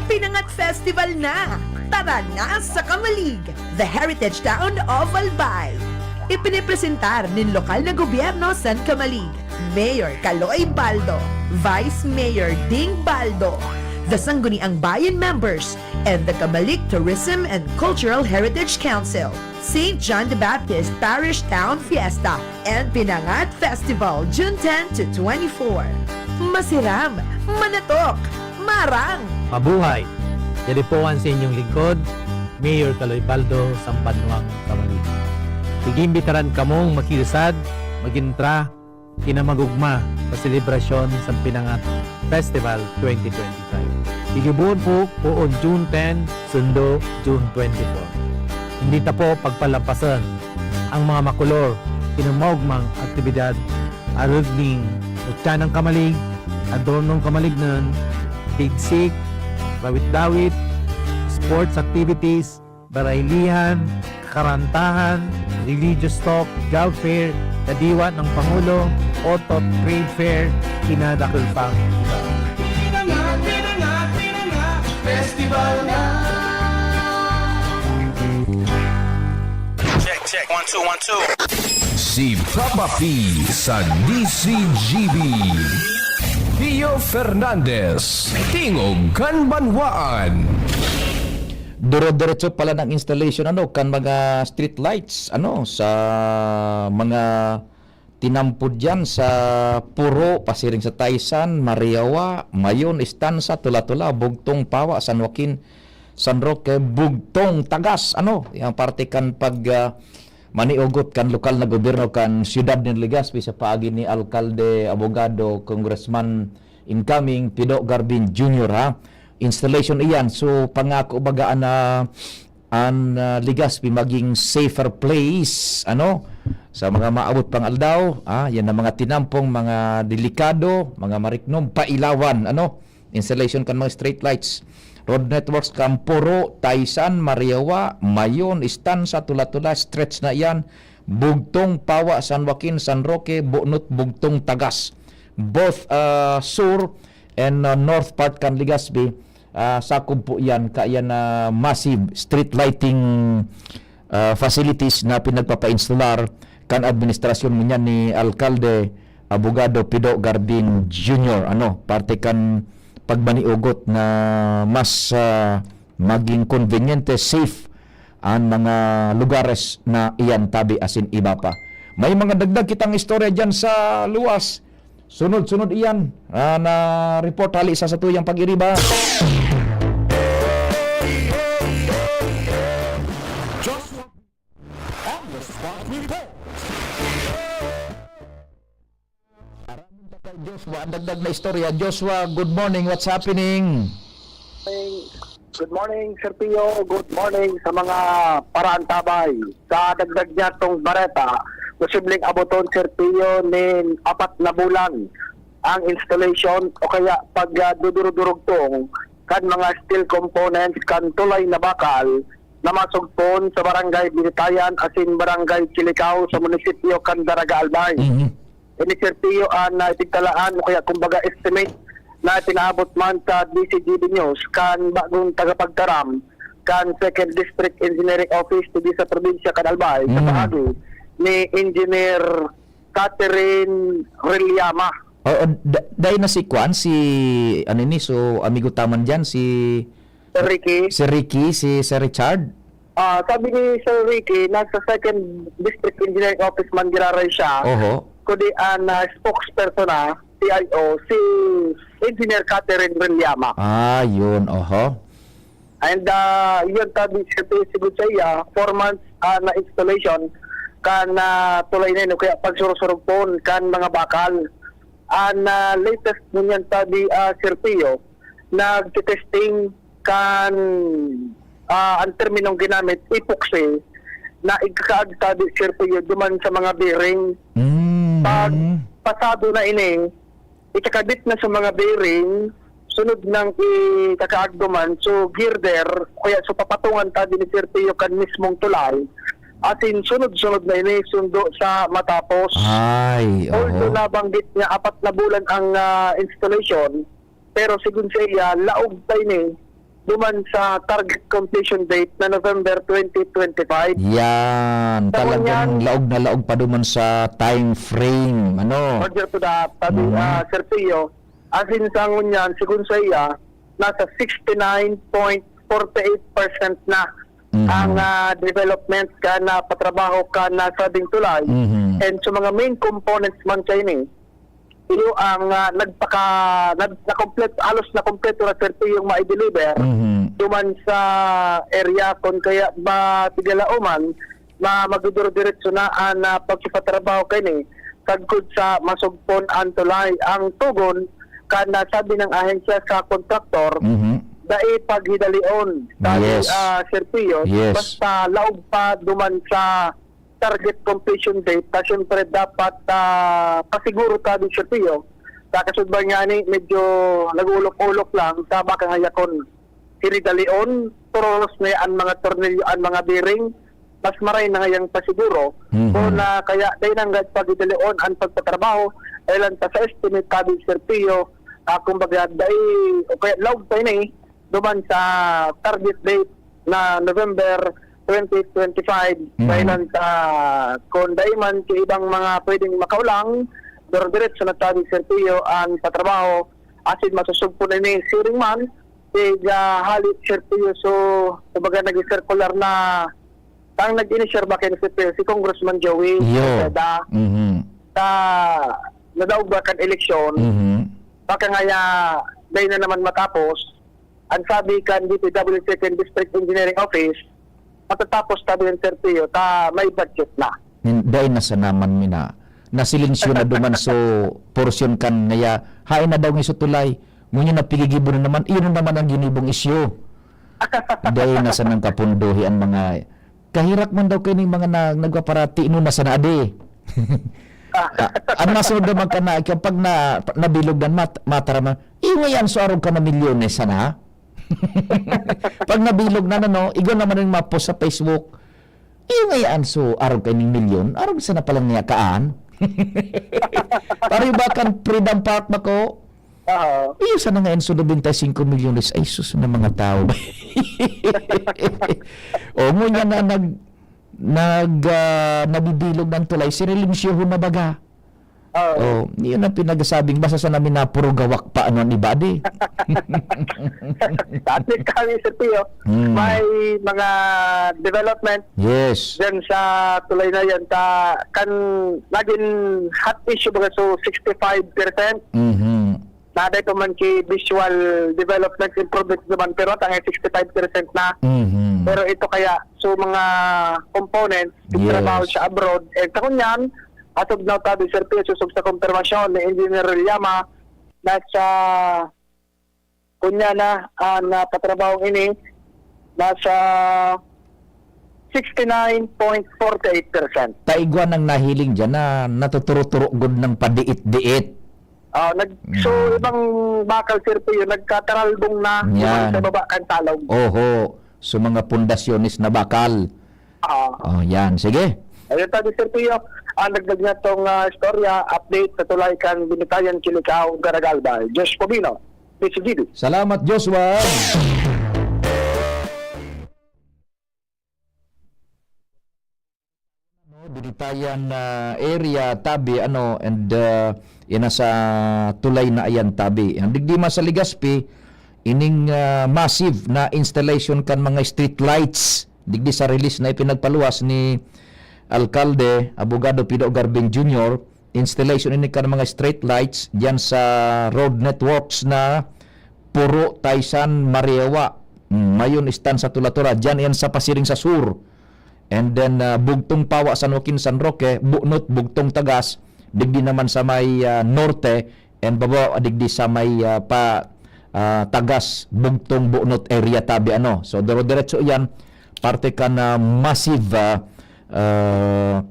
Pinangat Festival na! Tara na sa Camalig, the heritage town of Albay. Ipinipresentar nin lokal na gobyerno san Camalig, Mayor Kaloy Baldo, Vice Mayor Ding Baldo, the Sangguniang Bayan members, and the Camalig Tourism and Cultural Heritage Council. Saint John the Baptist Parish Town Fiesta and Pinangat Festival, June ten to twenty-four. Masiram, manatok, marang! Mabuhay! Yari po an sa inyong lingkod, Mayor Kaloy Baldo, Sambanwang, Camalig. Igiimbitaran kamong makiusad, mag-entra, kinamagugma sa selebrasyon sa Pinangat Festival twenty twenty-five. Igibuon po poon June ten, sundo June twenty-four. Hindi ta po pagpalampasan ang mga makolor, kinamaugmang aktibidad arog nin utyanang kamalig, adornong kamalignon, pigsik, dawit-dawit, sports activities, baraylihan, kakarantahan, religious talk, job fair, kadiwa ng Pangulo, otot, trade fair, pinadakul pang iba. Pinangat, pinangat, pinangat, festival na. Check, check, one, two, one, two. Si Papa P sa D C G B. Pio Fernandez, Tingog kan Banwaan. Duro-diretso pala ng installation, ano, kan mga street lights, ano, sa mga tinampod diyan sa Puro, pasiring sa Taysan, Mariawa, Mayon, Estansa, Tula-Tula, Bugtong, Pawa, San Joaquin, San Roque, Bugtong, Tagas, ano, yang parte kan pag, ah, maniugot kan lokal na gobyerno kan siyudad nin Legazpi sa paagi ni Alkalde, Abogado, Congressman incoming, Pido Garbin Junior, ha? Installation iyan. So, pangako baga an, ah, an, ah, Legazpi maging safer place, ano? Sa mga maabot pang aldaw, ah, yan ang mga tinampong, mga delikado, mga mariknom, pailawan, ano? Installation kan mga street lights, road networks kan Puro, Taysan, Mariawa, Mayon, Estansa, Tula-Tula, stretch na iyan, Bugtong, Pawa, San Joaquin, San Roque, Bunot, Bugtong, Tagas. Both, ah, sur and, ah, north part kan Legazpi, ah, sakop po iyan, kaya na massive street lighting, ah, facilities na pinagpapa-instalar kan administrasyon ngunyan ni Alkalde Abogado Pido Garbin Junior, ano, parte kan pagmaniugot na mas, ah, maging konbinyente, safe an mga lugares na iyan tabi asin iba pa. May mga dagdag kitang istorya diyan sa luwas. Sunod-sunod iyan, ah, na report hali sa satuyang pag-iriba. Joshua on the spot report. Aramon ta kay Joshua, ang dagdag na istorya. Joshua, good morning. What's happening? Good morning, Sir Pio. Good morning sa mga paraantabay. Sa dagdag niya tong bareta, posibleng aboton, Sir Pio, nin apat na bulan ang installation o kaya pag, ah, dudurog-durugtong kan mga steel components kan tulay na bakal na masugpon sa Barangay Binitayan asin Barangay Chilicaw sa munisipyo kan Daraga, Albay. Mhm. Ini, Sir Pio, an, ah, ipigtalaan o kaya kumbaga estimate na pinaabot man sa D C G B News kan bagong tagapagtaram kan Second District Engineering Office digdi sa probinsya kan Albay sa Mm. paagi ni Engineer Catherine Rilliama. Oo, da- dahil na si Kwan, si, ano ni, so, amigo taman dyan, si, Sir Ricky, si Ricky, si Sir Richard. Ah, sabi ni Sir Ricky, nasa Second District Engineering Office man giraray siya. Oho. Kundi ang, ah, spokesperson na, C I O, si Engineer Catherine Rilliama. Ah, yun, oho. And, ah, yun, tabi, Sir Pio, sigod sa iya, four months, ah, na installation kan, ah, tulay na yun, o kaya pagsurog-surog pon kan mga bakal. Ang, ah, latest ngunyan, tabi, ah, Sir Pio, nagtitesting kan, ah, ang terminong ginamit, epoxy, na ikakaag, tabi, Sir Pio, duman sa mga bearing. Mm. Pag pasado na ini, ikakabit na sa mga bearing, sunod nang ikakaag duman, so girder, kaya so papatungan, tabi ni Sir Pio, kan mismong tulay. Asin sunod-sunod na ini sundo sa matapos. Ay, Although oho. nabanggit niya apat na bulan ang, ah, installation, pero sigon sa iya, laog pa ini duman sa target completion date na November twenty twenty-five. Yan, Sa talagang ngunyan- laog na laog pa duman sa time frame, ano? Roger to that, sabi, Mhm. ah, Sir Pio, asin sa ngunyan, sigon sa iya, nasa sixty-nine point forty-eight percent na Mhm. ang, ah, development kan, ah, patrabaho kan nasabing tulay. Mhm. And sa mga main components man sa ini, iyo ang, ah, nagpaka-, nag-, nakomplet-, halos nakompleto na, Sir Pio, yung ma-deliver Mhm. duman sa area, kun kaya ba tigalaoman, ma-, magduduro-diretso na ang, ah, pagkipatrabaho kini sagkod sa masugpon ang tulay. Ang tugon kan nasabi ng ahensya sa kontraktor, Mhm. dai paghidalion, sabi, Yes. ah, Sir Pio, Yes. basta laog pa duman sa target completion date, ta siyempre dapat, ah, pasiguro ta, Sir Pio. Sa kasudban nga ni, medyo nag-ulok-ulok lang, ta baka nga yakon, hiridalion, puros na an mga tornilyo, an mga bearing, mas maray na ngayang pasiguro. Mhm. Kung na kaya, dahil nanggad pagidalion an pagpatrabaho, dahil lang ta sa estimate, sabi, Sir Pio, ah, kumbaga, dahil, o kaya laog pa ini, duman sa target date na November twenty twenty-five, Mhm. dahil lang sa kung dai man sa ibang mga pwedeng makaulang, pero diretso na sabi, Sir Pio, ang patrabaho, asin masusugpo na ini siring man, Tig, ah, hali, Sir Pio, so, kumbaga, naging circular na, ang nag-initiar ba kayo, Sir Pio, si Congressman Joey Iyo. Cepeda, Mhm. sa nadaog ba kan eleksyon, Mhm. baka ngaya, dahil na naman matapos, ang sabi kan D P W Second District Engineering Office, matatapos tabi ang Sir Pio, ta may budget na. Nin-, dai na sana man mina. Nasilensyo na duman so porsyon kan ngaya, haen na daw nga iso tulay. Ngunyan napigigibo na naman, iyon na naman ang ginibong isyu. Dai na sanang kapundohi ang mga, kahirak man daw kayo ning mga na, nagpaparati, no, na sana adi. Ah, ang masunod naman ka na, kapag na, nabilog na mat-, mataraman, iyo nga yan, so arog ka na milyones sana. Pag nabilog na, ano, igwa naman ang ma-post sa Facebook, iyo nga yan, so, arog ka ning milyon, arog sana palang niya kaan. Pare, ba kan Freedom Park ba ko? Oo. Iyo sana nga yan, so, nobenta y singko milyones. Ay, sus, na mga tao. O, ngunyan na nag-, nag-, ah, nabibilog ng tulay, sinilensyuhon na baga. Oo. Oh, yun ang pinagsasabing basta sa namin na puro gawak pa, ano, ni body. Sa atin kami, Sir Pio, Hmm. may mga development Yes. dyan sa tulay na yan. Ta, kan naging hot issue baga, so sixty-five percent. Mhm. Naday pa man ki visual development improvement naman, pero tangay sixty-five percent na. Mhm. Pero ito kaya, so mga components, Yes. trabaho siya abroad. And sa kunyan, as of now, tabi, Sir Pio, susog sa konfirmasyon ni Engineer Llama, nasa, kunya na, ah, na patrabahong ini, nasa sixty-nine point forty-eight percent. Taigwa nang nahiling dyan na natuturo-turo gud ng padiit-diit. Ah, nag-, so, Mm. ibang bakal, Sir Pio, nagkataralbong na, Yan. sa baba kan talog. Oho. So, mga pundasyones na bakal. Ah. Oh, yan. Sige. Ayun, tabi, Sir Pio, ang dagdag na tong, ah, istorya, update sa tulay kan Binitayan, Kilikao, Garagalba. Josh Pobino, P C G B. Salamat, Joshua. No, Binitayan, ah, area, tabi, ano, and, ah, ina sa tulay na ayan, tabi. Ang digdi man sa Legazpi, ining, ah, massive na installation kan mga street lights. Digdi sa release na ipinagpaluwas ni Alkalde, Abogado Pido Garbin Junior, installation ini kan mga street lights diyan sa road networks na Puro, Taysan, Mariewa, mm, Mayon, Estancia, Tola-Tola. Diyan yan sa pasiring sa sur. And then, ah, Bugtong Pawa, San Joaquin, San Roque, Bunot, Bugtong Tagas, digdi naman sa may, ah, norte, and Babaw, digdi sa may, ah, pa, ah, Tagas, Bugtong, Bunot area, tabi, ano. So, diro-diretso yan, parte kan, ah, massive, ah, ah,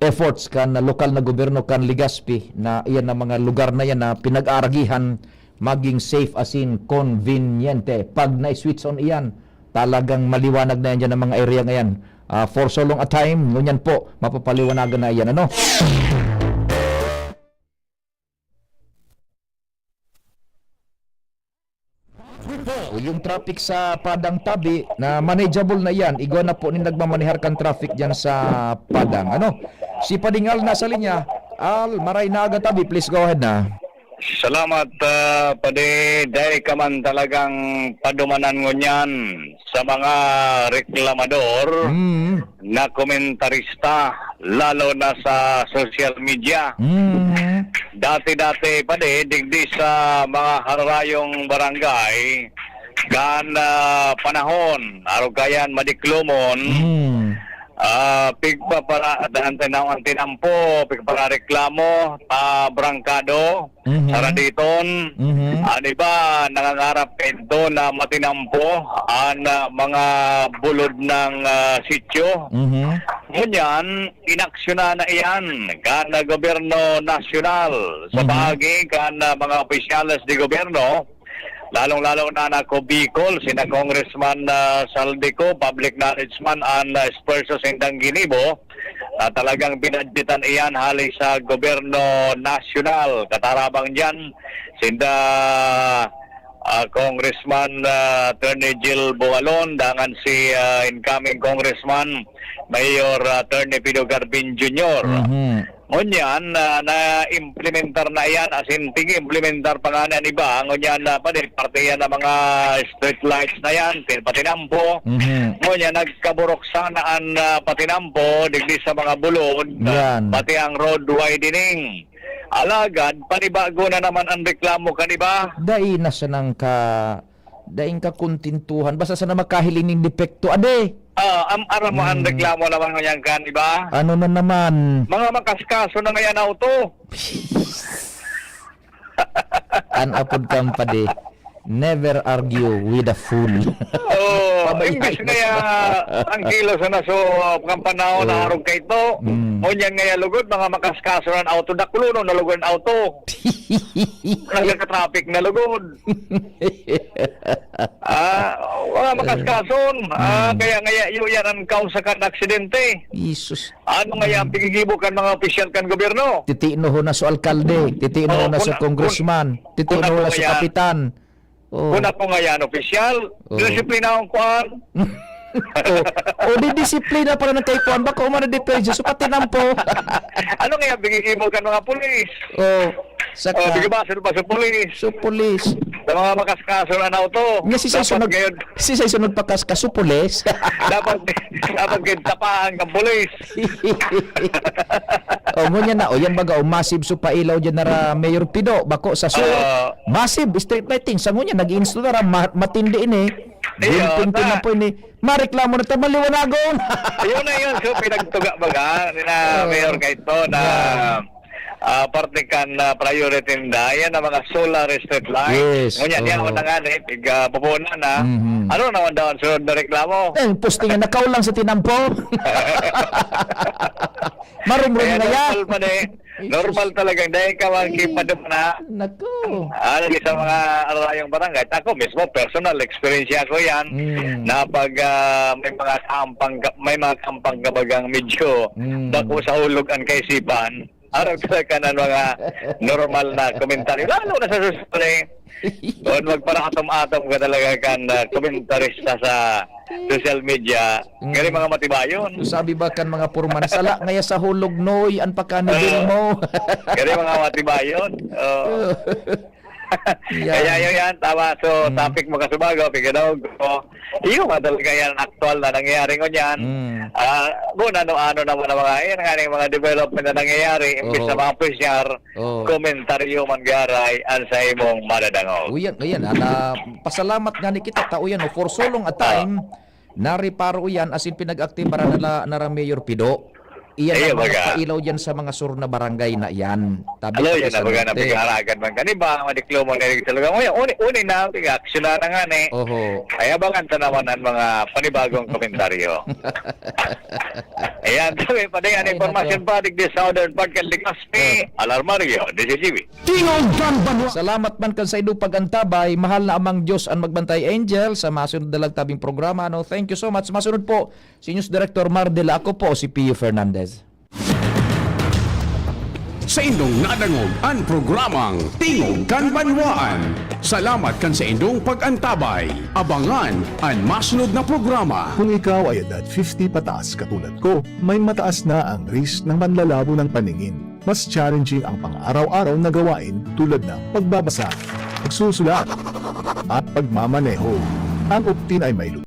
efforts kan lokal na gobyerno kan Legazpi na iyan na mga lugar na yan na pinag-aaragihan maging safe asin konbinyente. Pag na-switch on iyan, talagang maliwanag na yan dyan ang mga area ngayon. Ah, for so long a time, ngunyan po, mapapaliwanagan na iyan, ano? O, yung traffic sa Padang tabi na manageable na iyan. Igwa na po nin nagmamanehar kan traffic dyan sa Padang. Ano? Si Pading Al nasa linya. Al, maray na aga tabi. Please go ahead na. Salamat, ah, Padi. Dai ka man talagang padumanan ngunyan sa mga reklamador Mm. na komentarista, lalo na sa social media. Mm. Dati-dati, Padi, digdi sa mga hararayong barangay, kan, ah, panahon, arog kayan, madiklomon, Mm. Ah, pigpapara-, an tinaw-, an tinampo, pigpaparareklamo, ah, brangkado, Mhm. saraditon. Mhm. An iba, nangangarap kaidto na matinampo an, ah, mga bulod ng, ah, sityo. Mhm. Ngunyan, inaksyonan na iyan kan gobyerno nasyonal sa Mhm. paagi kan, ah, mga opisyales de gobyerno, lalong-lalo na na Cubicol, sina Congressman, ah, Saldico, public knowledge man an, ah, espuwerso sindang ginibo, na talagang binadyetan iyan hali sa gobyerno nasyonal. Katarabang diyan, sinda, ah, Congressman, ah, Attorney Jill Bualon, dangan si, ah, incoming Congressman Mayor, ah, Attorney Pido Garbin Junior. Mhm. Ngunyan, ah, na-implementar na iyan, as in, tig-implementar pa nga na iba. Ngunyan, ah, pati, parte yan ng mga street lights na yan, tin-, patinampo. Mhm. Ngunyan, nagkaburok sana an, ah, patinampo, digdi sa mga bulod, ah, Yan. pati ang road widening. Alagad, panibago na naman ang reklamo kan iba. Dai na siya nang ka-, daing kakuntintuhan. Basta sana makahiling ning depekto, ade. Ah, am-, aram mo ang Hmm. reklamo naman ngunyan kan iba? Ano na naman? Mga makaskaso na ngayan auto. An apod kan padi, never argue with a fool. Oo, Pabay, imbis na kaya na. Trangkilo sana so, kan panahon Oo. na arog kaito. Mm. Ngunyan ngaya lugod, mga makaskaso na auto, daklonon na lugod ang auto. Nagkaka-traffic na lugod. Ah, mga makaskason. Ah, Mm. kaya ngaya, iyo yan ang kausa kan aksidente. Jesus. Ano ngaya ang Mm. pigigibo kan mga opisyal kan gobyerno? Titino ho na so alkalde, titino Oh, ho na so kun-, congressman, kun-, titino kun ho ako na so ngaya, kapitan. Oh. kun ako ngaya an opisyal, Oh. disiplinahon ko an. Oh. Oh, di disiplina para nagkaipuhan, baka umano di perwisyo, so patinampo. Ano ngaya ang pigigibo kan mga pulis? Oh, saka Oh, di ba, sino ba sa pulis? So, pulis. Sa mga makaskaso na auto. Nga si Dapat Saison nag-, ngayon, si Saison nagpakaskaso, pulis. dapat, dapat kayo tapahan ng pulis. Oh, ngunyan na, oh, yan baga, oh, massive so pailaw dyan na ra, Mayor Pido, bako sa so, Ah. massive street lighting. Sa ngunyan, nag-i-install na ra, ma-, matindi ini. Ayun, Building na. na po ini. Mareklamo na ta, maliwanagon. Ayun na yun. So, pinagtuga baga, ni na Oh. Mayor Kaito na, Yeah. ah, parte kan, ah, priority nila. Yan ang mga solar street light. Yes. Ngunyan, yan, Oo. una nga, eh, pig, ah, pupunan, ah. Mhm. Ano naman daw ang sunod na reklamo? Eh, postingan na kaulang sa tinampo. Marumrong Kaya na yan. normal pa na eh. Jesus. Normal talagang dahil ka, Ay, Marky, pa naman, ha? Naku. Ah, lagi sa mga arayong barangay. Ako mismo, personal experience ko yan. Mm. Na pag, ah, may mga kampang, may mga kampang kabagang medyo Mm. bako sa hulog ang kaisipan, araw talaga ng mga normal na komentaryo. Lalo na sa susunod, eh. Doon magparatom-atom ka talaga kan, ah, komentarista sa social media. Mm. Kaya mga matibayon. Sabi ba kan mga purman, "Sala ngaya sa hulog, Noy, an pakanibil Oo. mo." Kaya mga matibayon. Oo. Yan. Kaya yun yan, tama. So, Mm. topic mo kasubago, pigadaog ko. Iyo nga talaga yan, aktual na nangyayari ngunyan. Mm. Ah, kung ano-ano naman ang mga, yan nga yung mga development na nangyayari, imbis Oo. na mga pusyar, Oo. komentaryo man garay an sa imong madadangog. Uyan, ayan, ana, pasalamat nga ni kita, tao yan, oh, for so long a Ah. time, nariparo yan, as in, pinag-aktibaran na la-, na ra Mayor Pido. Iyan Ayun, ang mga baga. pailaw dyan sa mga sur na barangay na yan. Tabi Alo, ka yun sa na baga na Norte. Pigharagad man kaniba, madiklomo na rin talaga. Ngayon, uni, uni na, pig-action na na nga ni. Oho. Ay, abangan ta naman ang mga panibagong komentaryo. Ayan, sabi pa din, ang Ay, impormasyon nako. pa, digdi sa southern part, kan Legazpi, Eh. Alarmario, D C G B. Tingog kan banwa. Salamat man kan saindong pag-antabay, mahal na Amang Diyos an magbantay, Angel, sa masunod na lang tabing programa, ano? Thank you so much. Masunod po, si News Director Mar de la, ako po si Pio Fernandez. Saindong nadangog an programang Tingog kan Banwaan. Salamat kan saindong pag-antabay. Abangan an masunod na programa. Kung ikaw ay edad fifty pataas katulad ko, may mataas na ang risk ng panlalabo ng paningin. Mas challenging ang pang-araw-araw na gawain tulad ng pagbabasa, pagsusulat, at pagmamaneho. Ang Optin ay may